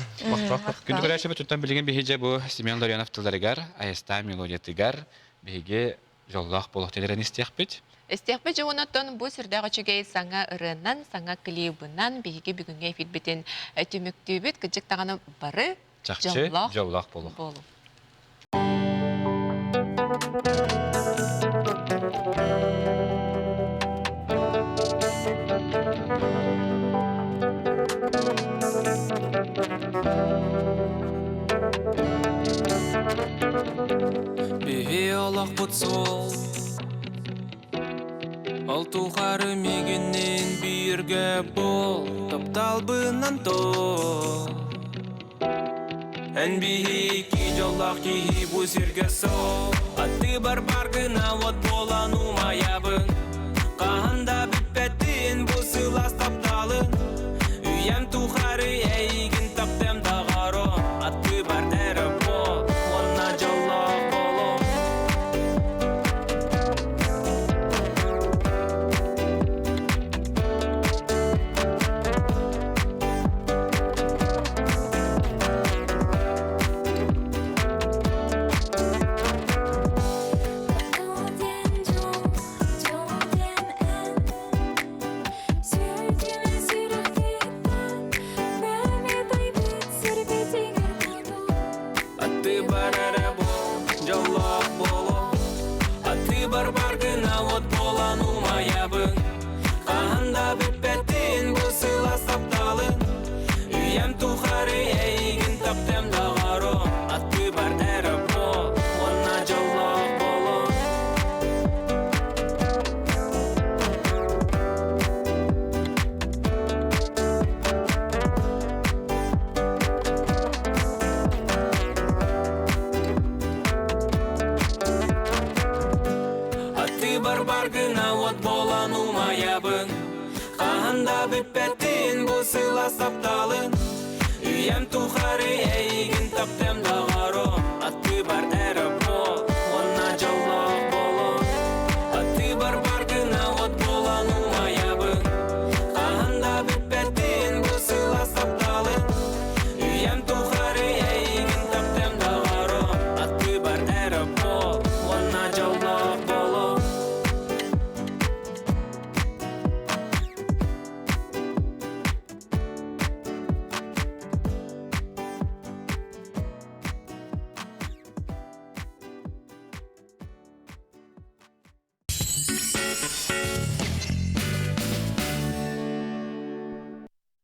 Күндү көрөөччүбүт туттан билигин биһиги дьэ бу Семен Ларионов тылларыгар, Айастаан мелодиятыгар биһиги дьоллоох буолуох тилэрэн истиэхпит. Истиэхпит дьэ онон бу сүрдээх үчүгэй саҥа ырыанан, саҥа клибынан биһиги бүгүҥҥү эфирбитин түмүктүүбүт. Кырдьык даҕаны бары Чахчы дьоллоох буолуох. Буолуҥ. Биһи олохпут суол Ол тухары миигинниин бииргэ буол Тапталбынан тол Эн биһиги дьоллоох киһи бу сиргэ сол Аттыбар баргына от буолан умайабын Хаһан да бүппэтин бу сылаас тапталын Үйэм тухары эйигин таптыам даҕаро Аттыбар эрэ буол уонна дьоллоох боло Аттыбар эрэ буол, дьоллоох буолуо Аттыбар бар гына от буолан умайабын Хаһан да бүппэтин бу сылаас тапталын Үйэм тухары эйигин таптыам доҕору Аттыбар эрэ буол уонна дьоллоох боло Аттыбар бар гына от буолан умайабын Хаһан да бүппэтин бу сылаас тапталын Үйэм тухары эйигин таптыам доҕору Аттыбар эрэ буол уонна дьоллоох боло Аттыбар бар гына от буолан умайабын Хаһан да бүппэтин бу сылаас тапталын Үйэм тухары эйигин таптыам доҕору Аттыбар эрэ буол уонна дьоллоох боло